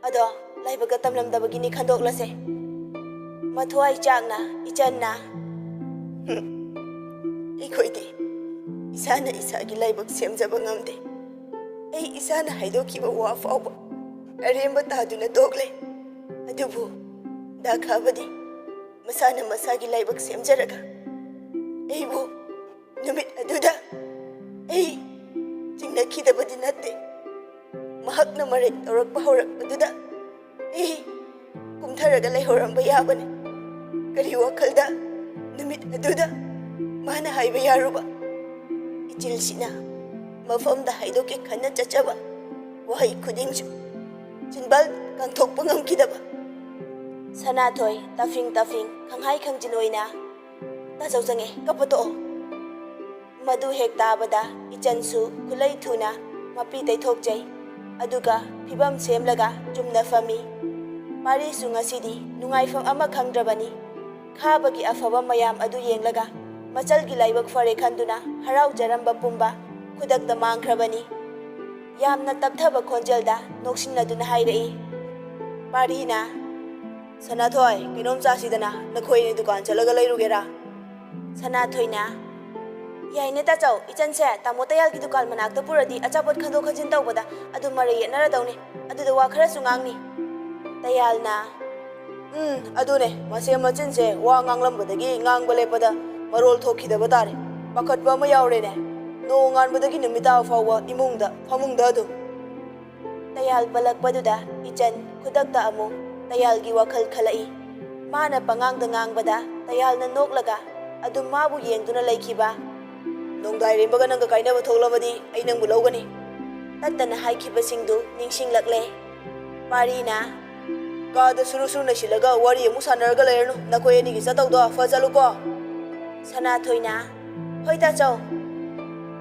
ꯑꯗꯣ ꯂꯥꯏꯕꯛꯇ ꯇꯝꯂꯝꯗꯕꯒꯤꯅꯤ, ꯈꯟꯗꯣꯛꯂꯁꯦ꯫ ꯃꯊ꯭ꯋꯥꯏ ꯆꯥꯛꯅ ꯏꯆꯟꯅ, "ꯍꯨꯝ, ꯑꯩꯈꯣꯏꯗꯤ ꯏꯁꯥꯅ ꯏꯁꯥꯒꯤ ꯂꯥꯏꯕꯛ ꯁꯦꯝꯖꯕ ꯉꯝꯗꯦ꯫ ꯑꯩ ꯏꯁꯥꯅ ꯍꯥꯏꯗꯣꯛꯈꯤꯕ ꯋꯥ ꯐꯥꯎꯕ ꯑꯔꯦꯝꯕ ꯇꯥꯗꯨꯅ ꯇꯣꯛꯂꯦ꯫ ꯑꯗꯨꯕꯨ ꯗꯥ ꯈꯥꯕꯗꯤ ꯃꯁꯥꯅ ꯃꯁꯥꯒꯤ ꯂꯥꯏꯕꯛ ꯁꯦꯝꯖꯔꯒ ꯑꯩꯕꯨ ꯅꯨꯃꯤꯠ ꯑꯗꯨꯗ ꯑꯩ ꯆꯤꯡꯅꯈꯤꯗꯕꯗꯤ ꯅꯠꯇꯦ꯫ ꯃꯍꯥꯛꯅ ꯃꯔꯩ ꯇꯧꯔꯛꯄ ꯍꯧꯔꯛꯄꯗꯨꯗ ꯑꯩ ꯀꯨꯝꯊꯔꯒ ꯂꯩꯍꯧꯔꯝꯕ ꯌꯥꯕꯅꯤ꯫ ꯀꯔꯤ ꯋꯥꯈꯜꯗ ꯅꯨꯃꯤꯠ ꯑꯗꯨꯗ ꯃꯥꯅ ꯍꯥꯏꯕ ꯌꯥꯔꯨꯕ ꯏꯆꯤꯜꯁꯤꯅ ꯃꯐꯝꯗ ꯍꯥꯏꯗꯣꯛꯀꯦ ꯈꯟꯅ ꯆꯠꯆꯕ ꯋꯥꯍꯩ ꯈꯨꯗꯤꯡꯁꯨ ꯆꯤꯟꯕꯥꯜ ꯀꯥꯡꯊꯣꯛꯄ ꯉꯝꯈꯤꯗꯕ?" ꯁꯅꯥꯊꯣꯏ ꯇꯐꯤꯡ ꯇꯐꯤꯡ, ꯈꯪꯍꯥꯏ ꯈꯪꯖꯤꯟ ꯑꯣꯏꯅ, "ꯇꯥꯖꯧ ꯆꯪꯉꯦ, ꯀꯞꯄ ꯇꯣꯛꯑꯣ꯫" ꯃꯗꯨ ꯍꯦꯛ ꯇꯥꯕꯗ ꯏꯆꯟꯁꯨ ꯈꯨꯠꯂꯩ ꯊꯨꯅ ꯃꯄꯤ ꯇꯩꯊꯣꯛꯆꯩ꯫ ꯑꯗꯨꯒ ꯐꯤꯕꯝ ꯁꯦꯝꯂꯒ ꯆꯨꯝꯅ ꯐꯝꯃꯤ꯫ ꯄꯥꯔꯤꯁꯨ ꯉꯁꯤꯗꯤ ꯅꯨꯡꯉꯥꯏꯐꯝ ꯑꯃ ꯈꯪꯗ꯭ꯔꯕꯅꯤ꯫ ꯈꯥꯕꯒꯤ ꯑꯐꯕ ꯃꯌꯥꯝ ꯑꯗꯨ ꯌꯦꯡꯂꯒ ꯃꯆꯜꯒꯤ ꯂꯥꯏꯕꯛ ꯐꯔꯦ ꯈꯟꯗꯨꯅ ꯍꯔꯥꯎꯖꯔꯝꯕ ꯄꯨꯝꯕ ꯈꯨꯗꯛꯇ ꯃꯥꯡꯈ꯭ꯔꯕꯅꯤ꯫ ꯌꯥꯝꯅ ꯇꯞꯊꯕ ꯈꯣꯟꯖꯦꯜꯗ ꯅꯣꯛꯁꯤꯟꯅꯗꯨꯅ ꯍꯥꯏꯔꯛꯏ꯫ ꯄꯥꯔꯤꯅ, "ꯁꯅꯥꯊꯣꯏ, ꯀꯩꯅꯣꯝ ꯆꯥꯁꯤꯗꯅ, ꯅꯈꯣꯏ ꯑꯅꯤ ꯗꯨꯀꯥꯟ ꯆꯠꯂꯒ ꯂꯩꯔꯨꯒꯦꯔꯥ?" ꯁꯅꯥꯊꯣꯏꯅ, "ꯌꯥꯏꯅꯦ ꯇꯥꯆꯧ, ꯏꯆꯟꯁꯦ ꯇꯥꯃꯣ ꯇꯌꯥꯜꯒꯤ ꯗꯨꯀꯥꯟ ꯃꯅꯥꯛꯇ ꯄꯨꯔꯗꯤ ꯑꯆꯥꯄꯣꯠ ꯈꯟꯗꯣꯛ ꯈꯟꯖꯤꯟ ꯇꯧꯕꯗ ꯑꯗꯨꯝ ꯃꯔꯩ ꯌꯦꯠꯅꯔꯗꯧꯅꯤ, ꯑꯗꯨꯗ ꯋꯥ ꯈꯔꯁꯨ ꯉꯥꯡꯅꯤ꯫" ꯇꯌꯥꯜꯅ, "ꯎꯝ, ꯑꯗꯨꯅꯦ, ꯃꯁꯦꯝ ꯃꯆꯤꯟꯁꯦ ꯋꯥ ꯉꯥꯡꯂꯝꯕꯗꯒꯤ ꯉꯥꯡꯕ ꯂꯦꯞꯄꯗ ꯃꯔꯣꯜ ꯊꯣꯛꯈꯤꯗꯕ ꯇꯥꯔꯦ꯫ ꯄꯥꯈꯠꯄ ꯑꯃ ꯌꯥꯎꯔꯦꯅꯦ꯫ ꯅꯣꯡꯉꯥꯟꯕꯗꯒꯤ ꯅꯨꯃꯤꯠ ꯇꯥꯕ ꯐꯥꯎꯕ ꯏꯃꯨꯡꯗ, ꯐꯃꯨꯡꯗ ꯑꯗꯨꯝ꯫" ꯇꯌꯥꯜ ꯄꯜꯂꯛꯄꯗꯨꯗ ꯏꯆꯟ ꯈꯨꯗꯛꯇ ꯑꯃꯨꯛ ꯇꯌꯥꯜꯒꯤ ꯋꯥꯈꯜ ꯈꯜꯂꯛꯏ꯫ ꯃꯥꯅ ꯄꯉꯥꯡꯗ ꯉꯥꯡꯕꯗ ꯇꯌꯥꯜꯅ ꯅꯣꯛꯂꯒ ꯑꯗꯨꯝ ꯃꯥꯕꯨ ꯌꯦꯡꯗꯨꯅ ꯂꯩꯈꯤꯕ꯫ "ꯅꯣꯡꯗꯥꯏꯔꯦꯝꯕꯒ ꯅꯪꯒ ꯀꯥꯏꯅꯕ ꯊꯣꯛꯂꯕꯗꯤ ꯑꯩ ꯅꯪꯕꯨ ꯂꯧꯒꯅꯤ" ꯇꯠꯇꯅ ꯍꯥꯏꯈꯤꯕꯁꯤꯡꯗꯨ ꯅꯤꯡꯁꯤꯡꯂꯛꯂꯦ꯫ ꯄꯥꯔꯤꯅ, "ꯀꯥꯗ ꯁꯨꯔꯨ ꯁꯨꯔꯨ ꯅꯩꯁꯤꯜꯂꯒ ꯋꯥꯔꯤ ꯑꯃꯨꯛ ꯁꯥꯟꯅꯔꯒ ꯂꯩꯔꯅꯨ, ꯅꯈꯣꯏ ꯑꯅꯤꯒꯤ ꯆꯠꯇꯧꯗꯣ ꯐꯠ ꯆꯠꯂꯨꯀꯣ꯫" ꯁꯅꯥꯊꯣꯏꯅ, "ꯍꯣꯏ ꯇꯥꯆꯧ꯫"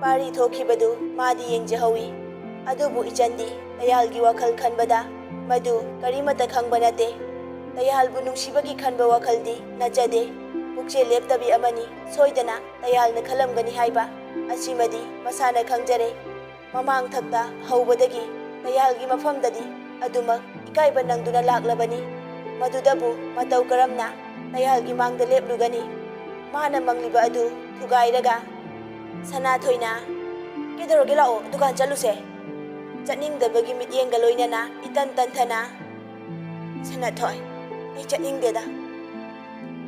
ꯄꯥꯔꯤ ꯊꯣꯛꯈꯤꯕꯗꯨ ꯃꯥꯗꯤ ꯌꯦꯡꯖꯍꯧꯏ꯫ ꯑꯗꯨꯕꯨ ꯏꯆꯟꯗꯤ ꯇꯌꯥꯜꯒꯤ ꯋꯥꯈꯜ ꯈꯟꯕꯗ ꯃꯗꯨ ꯀꯔꯤꯃꯠꯇ ꯈꯪꯕ ꯅꯠꯇꯦ꯫ ꯇꯌꯥꯜꯕꯨ ꯅꯨꯡꯁꯤꯕꯒꯤ ꯈꯟꯕ ꯋꯥꯈꯜꯗꯤ ꯅꯠꯆꯗꯦ꯫ ꯄꯨꯛꯆꯦꯜ ꯂꯦꯞꯇꯕꯤ ꯑꯃꯅꯤ, ꯁꯣꯏꯗꯅ ꯇꯌꯥꯜꯅ ꯈꯜꯂꯝꯒꯅꯤ ꯍꯥꯏꯕ꯫ ꯑꯁꯤꯃꯗꯤ ꯃꯁꯥꯅ ꯈꯪꯖꯔꯦ꯫ ꯃꯃꯥꯡ ꯊꯛꯇ ꯍꯧꯕꯗꯒꯤ ꯇꯌꯥꯜꯒꯤ ꯃꯐꯝꯗꯗꯤ ꯑꯗꯨꯃꯛ ꯏꯀꯥꯏꯕ ꯅꯪꯗꯨꯅ ꯂꯥꯛꯂꯕꯅꯤ꯫ ꯃꯗꯨꯗꯕꯨ ꯃꯇꯧ ꯀꯔꯝꯅ ꯇꯌꯥꯜꯒꯤ ꯃꯥꯡꯗ ꯂꯦꯞꯂꯨꯒꯅꯤ? ꯃꯥꯅ ꯃꯪꯂꯤꯕ ꯑꯗꯨ ꯊꯨꯒꯥꯏꯔꯒ ꯁꯅꯥꯊꯣꯏꯅ, "ꯀꯩꯗꯧꯔꯒꯦ? ꯂꯥꯛꯑꯣ, ꯗꯨꯀꯥꯟ ꯆꯠꯂꯨꯁꯦ꯫" ꯆꯠꯅꯤꯡꯗꯕꯒꯤ ꯃꯤꯠꯌꯦꯡꯒ ꯂꯣꯏꯅꯅ ꯏꯇꯟ ꯇꯟꯊꯅ, "ꯁꯅꯥꯊꯣꯏ, ꯑꯩ ꯆꯠꯅꯤꯡꯗꯦꯗ꯫"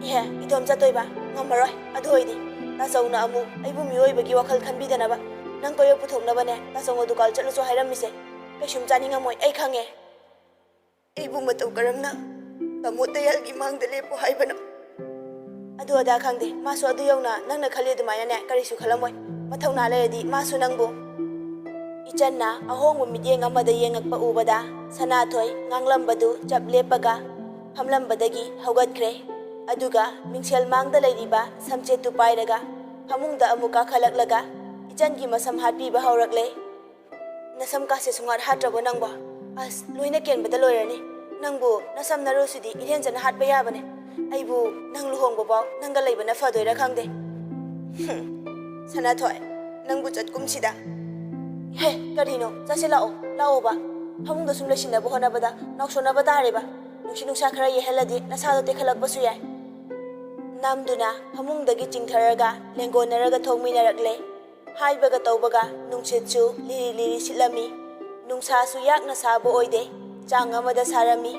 "ꯏꯍꯦ, ꯏꯇꯣꯝ ꯆꯠꯇꯣꯏꯕ? ꯉꯝꯃꯔꯣꯏ꯫ ꯑꯗꯨ ꯑꯣꯏꯗꯤ ꯇꯥꯆꯧꯅ ꯑꯃꯨꯛ ꯑꯩꯕꯨ ꯃꯤꯑꯣꯏꯕꯒꯤ ꯋꯥꯈꯜ ꯈꯟꯕꯤꯗꯅꯕ ꯅꯪ ꯀꯣꯏꯕ ꯄꯨꯊꯣꯛꯅꯕꯅꯦ ꯇꯥꯆꯧꯅ ꯗꯨꯀꯥꯟ ꯆꯠꯂꯨꯁꯨ ꯍꯥꯏꯔꯝꯃꯤꯁꯦ꯫ ꯀꯩꯁꯨꯝ ꯆꯥꯅꯤꯡꯉꯝꯃꯣꯏ, ꯑꯩ ꯈꯪꯉꯦ꯫" "ꯑꯩꯕꯨ ꯃꯇꯧ ꯀꯔꯝꯅ ꯇꯥꯃꯣ ꯇꯌꯥꯜꯒꯤ ꯃꯥꯡꯗ ꯂꯦꯞꯄꯨ ꯍꯥꯏꯕꯅꯣ?" "ꯑꯗꯨ ꯑꯗꯥ ꯈꯪꯗꯦ, ꯃꯥꯁꯨ ꯑꯗꯨ ꯌꯧꯅ ꯅꯪꯅ ꯈꯜꯂꯤ ꯑꯗꯨꯃꯥꯏꯅꯅꯦ ꯀꯔꯤꯁꯨ ꯈꯜꯂꯝꯃꯣꯏ꯫ ꯃꯊꯧꯅꯥ ꯂꯩꯔꯗꯤ ꯃꯥꯁꯨ ꯅꯪꯕꯨ꯫" ꯏꯆꯟꯅ ꯑꯍꯣꯡꯕ ꯃꯤꯠꯌꯦꯡ ꯑꯃꯗ ꯌꯦꯡꯉꯛꯄ ꯎꯕꯗ ꯁꯅꯥꯊꯣꯏ ꯉꯥꯡꯂꯝꯕꯗꯨ ꯆꯞ ꯂꯦꯞꯄꯒ ꯐꯝꯂꯝꯕꯗꯒꯤ ꯍꯧꯒꯠꯈ꯭ꯔꯦ꯫ ꯑꯗꯨꯒ ꯃꯤꯡꯁꯦꯜ ꯃꯥꯡꯗ ꯂꯩꯔꯤꯕ ꯁꯝꯆꯦꯠꯇꯨ ꯄꯥꯏꯔꯒ ꯐꯃꯨꯡꯗ ꯑꯃꯨꯛ ꯀꯥꯈꯠꯂꯛꯂꯒ ꯏꯆꯟꯒꯤ ꯃꯁꯝ ꯍꯥꯠꯄꯤꯕ ꯍꯧꯔꯛꯂꯦ꯫ "ꯅꯁꯝ ꯀꯥꯁꯦ ꯁꯨꯡꯍꯥꯠ ꯍꯥꯠꯇ꯭ꯔꯕꯣ ꯅꯪꯕꯣ? ꯑꯁ, ꯂꯣꯏꯅ ꯀꯦꯟꯕꯗ ꯂꯣꯏꯔꯅꯤ꯫ ꯅꯪꯕꯨ ꯅꯁꯝ ꯅꯔꯨꯁꯤꯗꯤ ꯏꯔꯦꯟꯖꯅ ꯍꯥꯠꯄ ꯌꯥꯕꯅꯦ꯫ ꯑꯩꯕꯨ ꯅꯪ ꯂꯨꯍꯣꯡꯕꯐꯥꯎ ꯅꯪꯒ ꯂꯩꯕꯅ ꯐꯗꯣꯏꯔꯥ ꯈꯪꯗꯦ꯫" "ꯍꯨꯝ, ꯁꯅꯥꯊꯣꯏ, ꯅꯪꯕꯨ ꯆꯠꯀꯨꯝꯁꯤꯗ꯫" "ꯍꯦ, ꯀꯔꯤꯅꯣ? ꯆꯠꯁꯤ ꯂꯥꯛꯑꯣ, ꯂꯥꯛꯑꯣꯕ꯫ ꯐꯃꯨꯡꯗ ꯁꯨꯝ ꯂꯩꯁꯤꯟꯅꯕ ꯍꯣꯠꯅꯕꯗ ꯅꯥꯎꯁꯣꯟꯅꯕ ꯇꯥꯔꯦꯕ꯫ ꯅꯨꯡꯁꯤꯠ ꯅꯨꯡꯁꯥ ꯈꯔ ꯌꯩꯍꯜꯂꯗꯤ ꯅꯁꯥꯗꯣ ꯇꯦꯛꯈꯠꯂꯛꯄꯁꯨ ꯌꯥꯏ꯫" ꯅꯝꯗꯨꯅ ꯐꯃꯨꯡꯗꯒꯤ ꯆꯤꯡꯊꯔꯒ ꯂꯦꯡꯒꯣꯟꯅꯔꯒ ꯊꯣꯡꯃꯤꯟꯅꯔꯛꯂꯦ꯫ ꯍꯥꯏꯕꯒ ꯇꯧꯕꯒ ꯅꯨꯡꯁꯤꯠꯁꯨ ꯂꯤꯔꯤ ꯂꯤꯔꯤ ꯁꯤꯠꯂꯝꯃꯤ꯫ ꯅꯨꯡꯁꯥꯁꯨ ꯌꯥꯛꯅ ꯁꯥꯕ ꯑꯣꯏꯗꯦ, ꯆꯥꯡ ꯑꯃꯗ ꯁꯥꯔꯝꯃꯤ꯫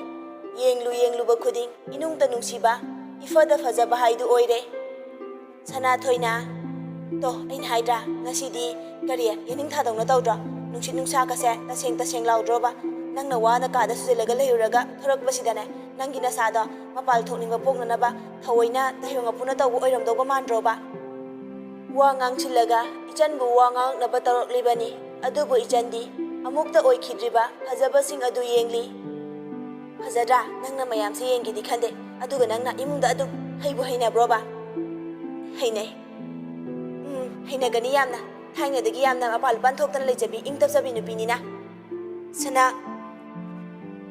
ꯌꯦꯡꯂꯨ ꯌꯦꯡꯂꯨꯕ ꯈꯨꯗꯤꯡ ꯏꯅꯨꯡꯇ ꯅꯨꯡꯁꯤꯕ, ꯏꯐꯗ ꯐꯖꯕ ꯍꯥꯏꯗꯨ ꯑꯣꯏꯔꯦ꯫ ꯁꯅꯥꯊꯣꯏꯅ, "ꯇꯣ, ꯑꯩꯅ ꯍꯥꯏꯗ꯭ꯔꯥ, ꯉꯁꯤꯗꯤ ꯀꯔꯤ ꯌꯦꯅꯤꯡ ꯊꯥꯗꯧꯅ ꯇꯧꯗ꯭ꯔꯣ? ꯅꯨꯡꯁꯤꯠ ꯅꯨꯡꯁꯥꯒꯁꯦ ꯇꯁꯦꯡ ꯇꯁꯦꯡ ꯂꯥꯎꯗ꯭ꯔꯣꯕ? ꯅꯪꯅ ꯋꯥꯅ ꯀꯥꯗ ꯁꯨꯖꯜꯂꯒ ꯂꯩꯔꯨꯔꯒ ꯊꯣꯔꯛꯄꯁꯤꯗꯅꯦ, ꯅꯪꯒꯤ ꯅꯁꯥꯗꯣ ꯃꯄꯥꯜ ꯊꯣꯛꯅꯤꯡꯕ ꯄꯣꯛꯅꯅꯕ ꯊꯑꯣꯏꯅ ꯇꯥꯏꯕꯪ ꯃꯄꯨꯅ ꯇꯧꯕ ꯑꯣꯏꯔꯝꯗꯧꯕ ꯃꯥꯟꯗ꯭ꯔꯣꯕ?" ꯋꯥ ꯉꯥꯡꯁꯤꯜꯂꯒ ꯏꯆꯟꯕꯨ ꯋꯥ ꯉꯥꯡꯉꯛꯅꯕ ꯇꯧꯔꯛꯂꯤꯕꯅꯤ꯫ ꯑꯗꯨꯕꯨ ꯏꯆꯟꯗꯤ ꯑꯃꯨꯛꯇ ꯑꯣꯏꯈꯤꯗ꯭ꯔꯤꯕ ꯐꯖꯕꯁꯤꯡ ꯑꯗꯨ ꯌꯦꯡꯂꯤ꯫ "ꯐꯖꯗ꯭ꯔꯥ? ꯅꯪꯅ ꯃꯌꯥꯝꯁꯦ ꯌꯦꯡꯒꯦꯗꯤ ꯈꯟꯗꯦ, ꯑꯗꯨꯒ ꯅꯪꯅ ꯏꯃꯨꯡꯗ ꯑꯗꯨꯝ ꯍꯩꯕꯨ ꯍꯩꯅꯕ꯭ꯔꯣꯕ?" "ꯍꯩꯅꯩ꯫ ꯎꯝ, ꯍꯩꯅꯒꯅꯤ ꯌꯥꯝꯅ꯫ ꯊꯥꯏꯅꯗꯒꯤ ꯌꯥꯝꯅ ꯃꯄꯥꯟ ꯂꯨꯄꯥꯟ ꯊꯣꯛꯇꯅ ꯂꯩꯖꯕꯤ, ꯏꯪ ꯇꯞꯆꯕꯤ ꯅꯨꯄꯤꯅꯤꯅ꯫" ꯁꯅꯥ,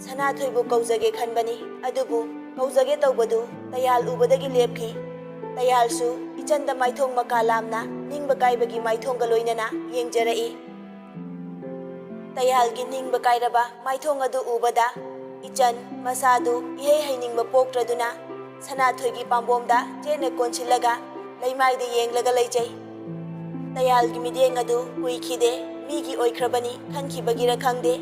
ꯁꯅꯥꯊꯣꯏꯕꯨ ꯀꯧꯖꯒꯦ ꯈꯟꯕꯅꯤ, ꯑꯗꯨꯕꯨ ꯀꯧꯖꯒꯦ ꯇꯧꯕꯗꯨ ꯇꯌꯥꯜ ꯎꯕꯗꯒꯤ ꯂꯦꯞꯈꯤ꯫ ꯇꯌꯥꯜꯁꯨ ꯏꯆꯟꯗ ꯃꯥꯏꯊꯣꯡ ꯃꯀꯥ ꯂꯥꯝꯅ ꯅꯤꯡꯕ ꯀꯥꯏꯕꯒꯤ ꯃꯥꯏꯊꯣꯡꯒ ꯂꯣꯏꯅꯅ ꯌꯦꯡꯖꯔꯛꯏ꯫ ꯇꯌꯥꯜꯒꯤ ꯅꯤꯡꯕ ꯀꯥꯏꯔꯕ ꯃꯥꯏꯊꯣꯡ ꯑꯗꯨ ꯎꯕꯗ ꯏꯆꯟ ꯃꯁꯥꯗꯨ ꯏꯍꯩ ꯍꯩꯅꯤꯡꯕ ꯄꯣꯛꯇ꯭ꯔꯗꯨꯅ ꯁꯅꯥꯊꯣꯏꯒꯤ ꯄꯥꯝꯕꯣꯝꯗ ꯆꯦꯠꯅ ꯀꯣꯟꯁꯤꯜꯂꯒ ꯂꯩꯃꯥꯏꯗ ꯌꯦꯡꯂꯒ ꯂꯩꯖꯩ꯫ ꯇꯌꯥꯜꯒꯤ ꯃꯤꯠꯌꯦꯡ ꯑꯗꯨ ꯀꯨꯏꯈꯤꯗꯦ ꯃꯤꯒꯤ ꯑꯣꯏꯈ꯭ꯔꯕꯅꯤ ꯈꯟꯈꯤꯕꯒꯤꯔ ꯈꯪꯗꯦ,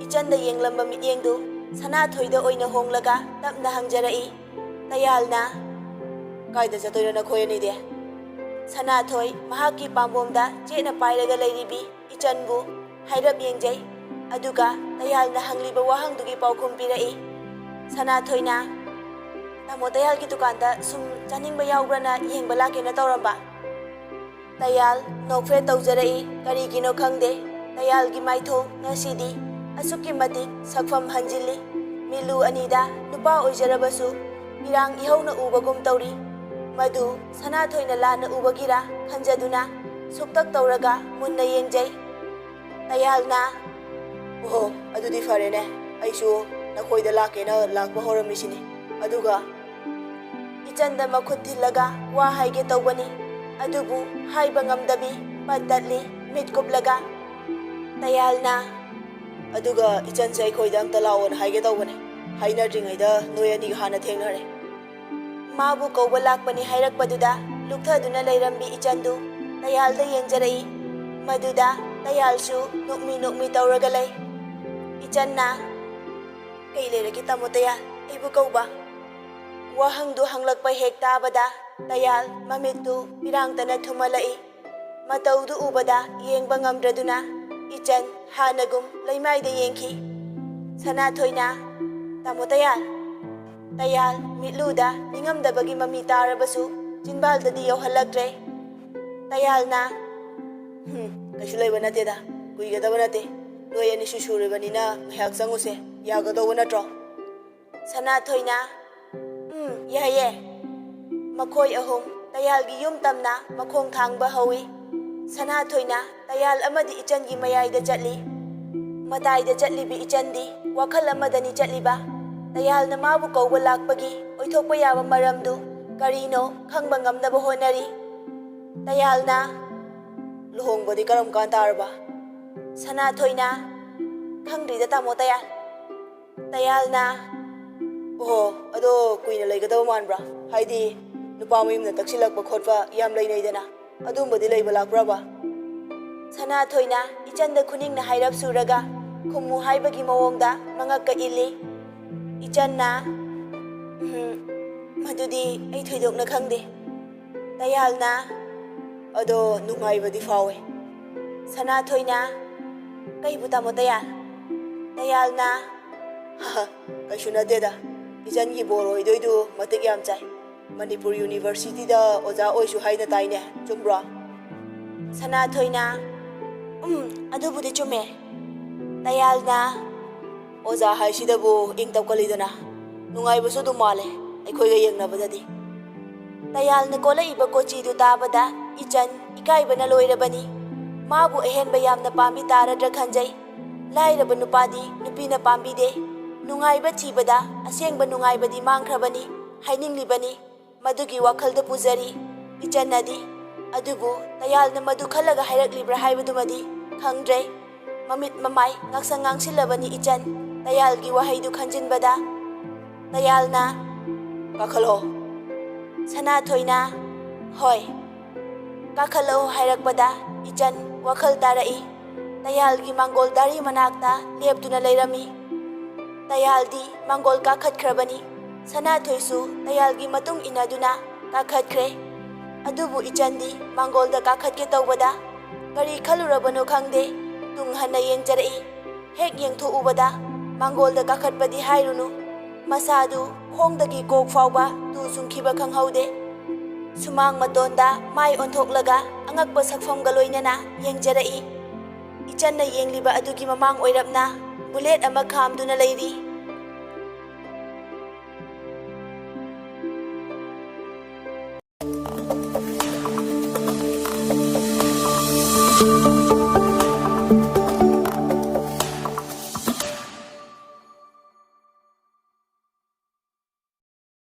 ꯏꯆꯟꯗ ꯌꯦꯡꯂꯝꯕ ꯃꯤꯠꯌꯦꯡꯗꯨ ꯁꯅꯥꯊꯣꯏꯗ ꯑꯣꯏꯅ ꯍꯣꯡꯂꯒ ꯇꯞꯅ ꯍꯪꯖꯔꯛꯏ꯫ ꯇꯌꯥꯜꯅ, "ꯀꯥꯏꯗ ꯆꯠꯇꯣꯏꯅꯣ ꯅꯈꯣꯏ ꯑꯅꯤꯗꯤ?" ꯁꯅꯥꯊꯣꯏ ꯃꯍꯥꯛꯀꯤ ꯄꯥꯝꯕꯣꯝꯗ ꯆꯦꯠꯅ ꯄꯥꯏꯔꯒ ꯂꯩꯔꯤꯕꯤ ꯏꯆꯟꯕꯨ ꯍꯥꯏꯔꯞ ꯌꯦꯡꯖꯩ꯫ ꯑꯗꯨꯒ ꯇꯌꯥꯜꯅ ꯍꯪꯂꯤꯕ ꯋꯥꯍꯪꯗꯨꯒꯤ ꯄꯥꯎꯈꯨꯝ ꯄꯤꯔꯛꯏ꯫ ꯁꯅꯥꯊꯣꯏꯅ, "ꯇꯥꯃꯣ ꯇꯌꯥꯜꯒꯤ ꯗꯨꯀꯥꯟꯗ ꯁꯨꯝ ꯆꯥꯅꯤꯡꯕ ꯌꯥꯎꯕ꯭ꯔꯅ ꯌꯦꯡꯕ ꯂꯥꯛꯀꯦꯅ ꯇꯧꯔꯝꯕ꯫" ꯇꯌꯥꯜ ꯅꯣꯛꯐꯦꯠ ꯇꯧꯖꯔꯛꯏ꯫ ꯀꯔꯤꯒꯤꯅꯣ ꯈꯪꯗꯦ, ꯇꯌꯥꯜꯒꯤ ꯃꯥꯏꯊꯣꯡ ꯉꯁꯤꯗꯤ ꯑꯁꯨꯛꯀꯤ ꯃꯇꯤꯛ ꯁꯛꯐꯝ ꯍꯟꯖꯤꯜꯂꯤ꯫ ꯃꯤꯠꯂꯨ ꯑꯅꯤꯗ ꯅꯨꯄꯥ ꯑꯣꯏꯖꯔꯕꯁꯨ ꯄꯤꯔꯥꯡ ꯏꯍꯧꯅ ꯎꯕꯒꯨꯝ ꯇꯧꯔꯤ꯫ ꯃꯗꯨ ꯁꯅꯥꯊꯣꯏꯅ ꯂꯥꯟꯅ ꯎꯕꯒꯤꯔꯥ ꯈꯟꯖꯗꯨꯅ ꯁꯨꯛꯇꯛ ꯇꯧꯔꯒ ꯃꯨꯟꯅ ꯌꯦꯡꯖꯩ꯫ ꯇꯌꯥꯜꯅ, "ꯑꯣꯍꯣ, ꯑꯗꯨꯗꯤ ꯐꯔꯦꯅꯦ꯫ ꯑꯩꯁꯨ ꯅꯈꯣꯏꯗ ꯂꯥꯛꯀꯦꯅ ꯂꯥꯛꯄ ꯍꯧꯔꯝꯃꯤꯁꯤꯅꯤ꯫ ꯑꯗꯨꯒ" ꯏꯆꯟꯗ ꯃꯈꯨꯠ ꯊꯤꯜꯂꯒ ꯋꯥ ꯍꯥꯏꯒꯦ ꯇꯧꯕꯅꯤ, ꯑꯗꯨꯕꯨ ꯍꯥꯏꯕ ꯉꯝꯗꯕꯤ ꯄꯠ ꯇꯠꯂꯤ꯫ ꯃꯤꯠ ꯀꯨꯞꯂꯒ ꯇꯌꯥꯜꯅ, "ꯑꯗꯨꯒ ꯏꯆꯟꯁꯦ ꯑꯩꯈꯣꯏꯗ ꯑꯝꯇ ꯂꯥꯛꯑꯣꯅ ꯍꯥꯏꯒꯦ ꯇꯧꯕꯅꯦ꯫ ꯍꯥꯏꯅꯗ꯭ꯔꯤꯉꯩꯗ ꯅꯣꯏ ꯑꯅꯤꯒ ꯍꯥꯟꯅ ꯊꯦꯡꯅꯔꯦ꯫" ꯃꯥꯕꯨ ꯀꯧꯕ ꯂꯥꯛꯄꯅꯤ ꯍꯥꯏꯔꯛꯄꯗꯨꯗ ꯂꯨꯞꯊꯗꯨꯅ ꯂꯩꯔꯝꯕꯤ ꯏꯆꯟꯗꯨ ꯇꯌꯥꯜꯗ ꯌꯦꯡꯖꯔꯛꯏ꯫ ꯃꯗꯨꯗ ꯇꯌꯥꯜꯁꯨ ꯅꯣꯛꯃꯤ ꯅꯣꯛꯃꯤ ꯇꯧꯔꯒ ꯂꯩ꯫ ꯏꯆꯟꯅ, "ꯀꯩ ꯂꯩꯔꯒꯦ ꯇꯥꯃꯣ ꯇꯌꯥꯜ, ꯑꯩꯕꯨ ꯀꯧꯕ?" ꯋꯥꯍꯪꯗꯨ ꯍꯪꯂꯛꯄ ꯍꯦꯛ ꯇꯥꯕꯗ ꯇꯌꯥꯜ ꯃꯃꯤꯠꯇꯨ ꯄꯤꯔꯥꯡꯇꯅ ꯊꯨꯝꯍꯜꯂꯛꯏ꯫ ꯃꯇꯧꯗꯨ ꯎꯕꯗ ꯌꯦꯡꯕ ꯉꯝꯗ꯭ꯔꯗꯨꯅ ꯏꯆꯟ ꯍꯥꯟꯅꯒꯨꯝ ꯂꯩꯃꯥꯏꯗ ꯌꯦꯡꯈꯤ꯫ ꯁꯅꯥꯊꯣꯏꯅ, "ꯇꯥꯃꯣ ꯇꯌꯥꯜ꯫" ꯇꯌꯥꯜ ꯃꯤꯠꯂꯨꯗ ꯅꯤꯡꯉꯝꯗꯕꯒꯤ ꯃꯃꯤ ꯇꯥꯔꯕꯁꯨ ꯆꯤꯟꯕꯥꯜꯗꯗꯤ ꯌꯧꯍꯜꯂꯛꯇ꯭ꯔꯦ꯫ ꯇꯌꯥꯜꯅ, "ꯍꯨꯝ, ꯀꯩꯁꯨ ꯂꯩꯕ ꯅꯠꯇꯦꯗ, ꯀꯨꯏꯒꯗꯕ ꯅꯠꯇꯦ꯫ ꯅꯣꯏ ꯑꯅꯤꯁꯨ ꯁꯨꯔꯤꯕꯅꯤꯅ ꯉꯥꯏꯍꯥꯛ ꯆꯪꯉꯨꯁꯦ, ꯌꯥꯒꯗꯧꯕ ꯅꯠꯇ꯭ꯔꯣ?" ꯁꯅꯥꯊꯣꯏꯅ, "ꯎꯝ, ꯌꯥꯏꯌꯦ꯫" ꯃꯈꯣꯏ ꯑꯍꯨꯝ ꯇꯌꯥꯜꯒꯤ ꯌꯨꯝ ꯇꯝꯅ ꯃꯈꯣꯡ ꯊꯥꯡꯕ ꯍꯧꯏ꯫ ꯁꯅꯥꯊꯣꯏꯅ ꯇꯌꯥꯜ ꯑꯃꯗꯤ ꯏꯆꯟꯒꯤ ꯃꯌꯥꯏꯗ ꯆꯠꯂꯤ꯫ ꯃꯇꯥꯏꯗ ꯆꯠꯂꯤꯕꯤ ꯏꯆꯟꯗꯤ ꯋꯥꯈꯜ ꯑꯃꯗꯅꯤ ꯆꯠꯂꯤꯕ꯫ ꯇꯌꯥꯜꯅ ꯃꯥꯕꯨ ꯀꯧꯕ ꯂꯥꯛꯄꯒꯤ ꯑꯣꯏꯊꯣꯛꯄ ꯌꯥꯕ ꯃꯔꯝꯗꯨ ꯀꯔꯤꯅꯣ ꯈꯪꯕ ꯉꯝꯅꯕ ꯍꯣꯠꯅꯔꯤ꯫ ꯇꯌꯥꯜꯅ, "ꯂꯨꯍꯣꯡꯕꯗꯤ ꯀꯔꯝ ꯀꯥꯟ ꯇꯥꯔꯕ?" ꯁꯅꯥꯊꯣꯏꯅ, "ꯈꯪꯗ꯭ꯔꯤꯗ ꯇꯥꯃꯣ ꯇꯌꯥꯜ꯫ ꯇꯌꯥꯜꯅ, "ꯑꯣꯍꯣ, ꯑꯗꯣ ꯀꯨꯏꯅ ꯂꯩꯒꯗꯕ ꯃꯥꯟꯕ꯭ꯔꯥ? ꯍꯥꯏꯗꯤ ꯅꯨꯄꯥ ꯃꯌꯨꯝꯅ ꯇꯛꯁꯤꯜꯂꯛꯄ ꯈꯣꯠꯄ ꯌꯥꯝ ꯂꯩꯅꯩꯗꯅ, ꯑꯗꯨꯝꯕꯗꯤ ꯂꯩꯕ ꯂꯥꯛꯄ꯭ꯔꯕ?" ꯁꯅꯥꯊꯣꯏꯅ ꯏꯆꯟꯗ ꯈꯨꯅꯤꯡꯅ ꯍꯥꯏꯔꯞ ꯁꯨꯔꯒ ꯈꯨꯝꯃꯨ ꯍꯥꯏꯕꯒꯤ ꯃꯑꯣꯡꯗ ꯃꯉꯛꯀ ꯏꯜꯂꯤ꯫ ꯏꯆꯟꯅ, "ꯎꯝ, ꯃꯗꯨꯗꯤ ꯑꯩ ꯊꯣꯏꯗꯣꯛꯅ ꯈꯪꯗꯦ꯫" ꯇꯌꯥꯜꯅ, "ꯑꯗꯣ ꯅꯨꯡꯉꯥꯏꯕꯗꯤ ꯐꯥꯎꯋꯦ꯫" ꯁꯅꯥꯊꯣꯏꯅ, "ꯀꯩꯕꯨ ꯇꯥꯃꯣ ꯇꯌꯥꯜ?" ꯇꯌꯥꯜꯅ, "ꯍꯍ, ꯀꯩꯁꯨ ꯅꯠꯇꯦꯗ꯫ ꯏꯆꯟꯒꯤ ꯕꯣꯔ ꯑꯣꯏꯗꯣꯏꯗꯨ ꯃꯇꯤꯛ ꯌꯥꯝ ꯆꯥꯏ꯫ ꯃꯅꯤꯄꯨꯔ ꯌꯨꯅꯤꯚꯔꯁꯤꯇꯤꯗ ꯑꯣꯖꯥ ꯑꯣꯏꯁꯨ ꯍꯥꯏꯅ ꯇꯥꯏꯅꯦ, ꯆꯨꯝꯕ꯭ꯔꯣ?" ꯁꯅꯥꯊꯣꯏꯅ, "ꯎꯝ, ꯑꯗꯨꯕꯨꯗꯤ ꯆꯨꯝꯃꯦ꯫" ꯇꯌꯥꯜꯅ, "ꯑꯣꯖꯥ ꯍꯥꯏꯁꯤꯗꯕꯨ ꯏꯪ ꯇꯞꯀꯜꯂꯤꯗꯅ, ꯅꯨꯡꯉꯥꯏꯕꯁꯨ ꯑꯗꯨꯝ ꯃꯥꯜꯂꯦ ꯑꯩꯈꯣꯏꯒ ꯌꯦꯡꯅꯕꯗꯗꯤ꯫" ꯇꯌꯥꯜꯅ ꯀꯣꯜꯂꯛꯏꯕ ꯀꯣꯆꯤꯗꯨ ꯇꯥꯕꯗ ꯏꯆꯟ ꯏꯀꯥꯏꯕꯅ ꯂꯣꯏꯔꯕꯅꯤ꯫ ꯃꯥꯕꯨ ꯑꯍꯦꯟꯕ ꯌꯥꯝꯅ ꯄꯥꯝꯕꯤ ꯇꯥꯔꯗ꯭ꯔꯥ ꯈꯟꯖꯩ꯫ ꯂꯥꯏꯔꯕ ꯅꯨꯄꯥꯗꯤ ꯅꯨꯄꯤꯅ ꯄꯥꯝꯕꯤꯗꯦ꯫ ꯅꯨꯡꯉꯥꯏꯕ ꯊꯤꯕꯗ ꯑꯁꯦꯡꯕ ꯅꯨꯡꯉꯥꯏꯕꯗꯤ ꯃꯥꯡꯈ꯭ꯔꯕꯅꯤ ꯍꯥꯏꯅꯤꯡꯂꯤꯕꯅꯤ꯫ ꯃꯗꯨꯒꯤ ꯋꯥꯈꯜꯗ ꯄꯨꯖꯔꯤ ꯏꯆꯟꯅꯗꯤ꯫ ꯑꯗꯨꯕꯨ ꯇꯌꯥꯜꯅ ꯃꯗꯨ ꯈꯜꯂꯒ ꯍꯥꯏꯔꯛꯂꯤꯕ꯭ꯔꯥ ꯍꯥꯏꯕꯗꯨꯃꯗꯤ ꯈꯪꯗ꯭ꯔꯦ꯫ ꯃꯃꯤꯠ ꯃꯃꯥꯏ ꯉꯥꯡꯁꯪ ꯉꯥꯡꯁꯤꯜꯂꯕꯅꯤ ꯏꯆꯟ, ꯇꯌꯥꯜꯒꯤ ꯋꯥꯍꯩꯗꯨ ꯈꯟꯖꯤꯟꯕꯗ꯫ ꯇꯌꯥꯜꯅ, "ꯀꯥꯈꯠꯂꯣ꯫" ꯁꯅꯥꯊꯣꯏꯅ, "ꯍꯣꯏ꯫" ꯀꯥꯈꯠꯂꯛꯎ ꯍꯥꯏꯔꯛꯄꯗ ꯏꯆꯟ ꯋꯥꯈꯜ ꯇꯥꯔꯛꯏ꯫ ꯇꯌꯥꯜꯒꯤ ꯃꯥꯡꯒꯣꯜ ꯗꯥꯔꯤ ꯃꯅꯥꯛꯇ ꯂꯦꯞꯇꯨꯅ ꯂꯩꯔꯝꯃꯤ꯫ ꯇꯌꯥꯜꯗꯤ ꯃꯥꯡꯒꯣꯜ ꯀꯥꯈꯠꯈ꯭ꯔꯕꯅꯤ꯫ ꯁꯅꯥꯊꯣꯏꯁꯨ ꯇꯌꯥꯜꯒꯤ ꯃꯇꯨꯡ ꯏꯟꯅꯗꯨꯅ ꯀꯥꯈꯠꯈ꯭ꯔꯦ꯫ ꯑꯗꯨꯕꯨ ꯏꯆꯟꯗꯤ ꯃꯥꯡꯒꯣꯜꯗ ꯀꯥꯈꯠꯀꯦ ꯇꯧꯕꯗ ꯀꯔꯤ ꯈꯜꯂꯨꯔꯕꯅꯣ ꯈꯪꯗꯦ, ꯇꯨꯡ ꯍꯟꯅ ꯌꯦꯡꯖꯔꯛꯏ꯫ ꯍꯦꯛ ꯌꯦꯡꯊꯣꯛꯎꯕꯗ ꯃꯥꯡꯒꯣꯜꯗ ꯀꯥꯈꯠꯄꯗꯤ ꯍꯥꯏꯔꯨꯅꯨ, ꯃꯁꯥꯗꯨ ꯈꯣꯡꯗꯒꯤ ꯀꯣꯛ ꯐꯥꯎꯕ ꯇꯨ ꯆꯨꯡꯈꯤꯕ ꯈꯪꯍꯧꯗꯦ꯫ ꯁꯨꯃꯥꯡ ꯃꯇꯣꯟꯗ ꯃꯥꯏ ꯑꯣꯟꯊꯣꯛꯂꯒ ꯑꯉꯛꯄ ꯁꯛꯐꯝꯒ ꯂꯣꯏꯅꯅ ꯌꯦꯡꯖꯔꯛꯏ꯫ ꯏꯆꯟꯅ ꯌꯦꯡꯂꯤꯕ ꯑꯗꯨꯒꯤ ꯃꯃꯥꯡ ꯑꯣꯏꯔꯞꯅ ꯕꯨꯂꯦꯠ ꯑꯃ ꯈꯥꯝꯗꯨꯅ ꯂꯩꯔꯤ꯫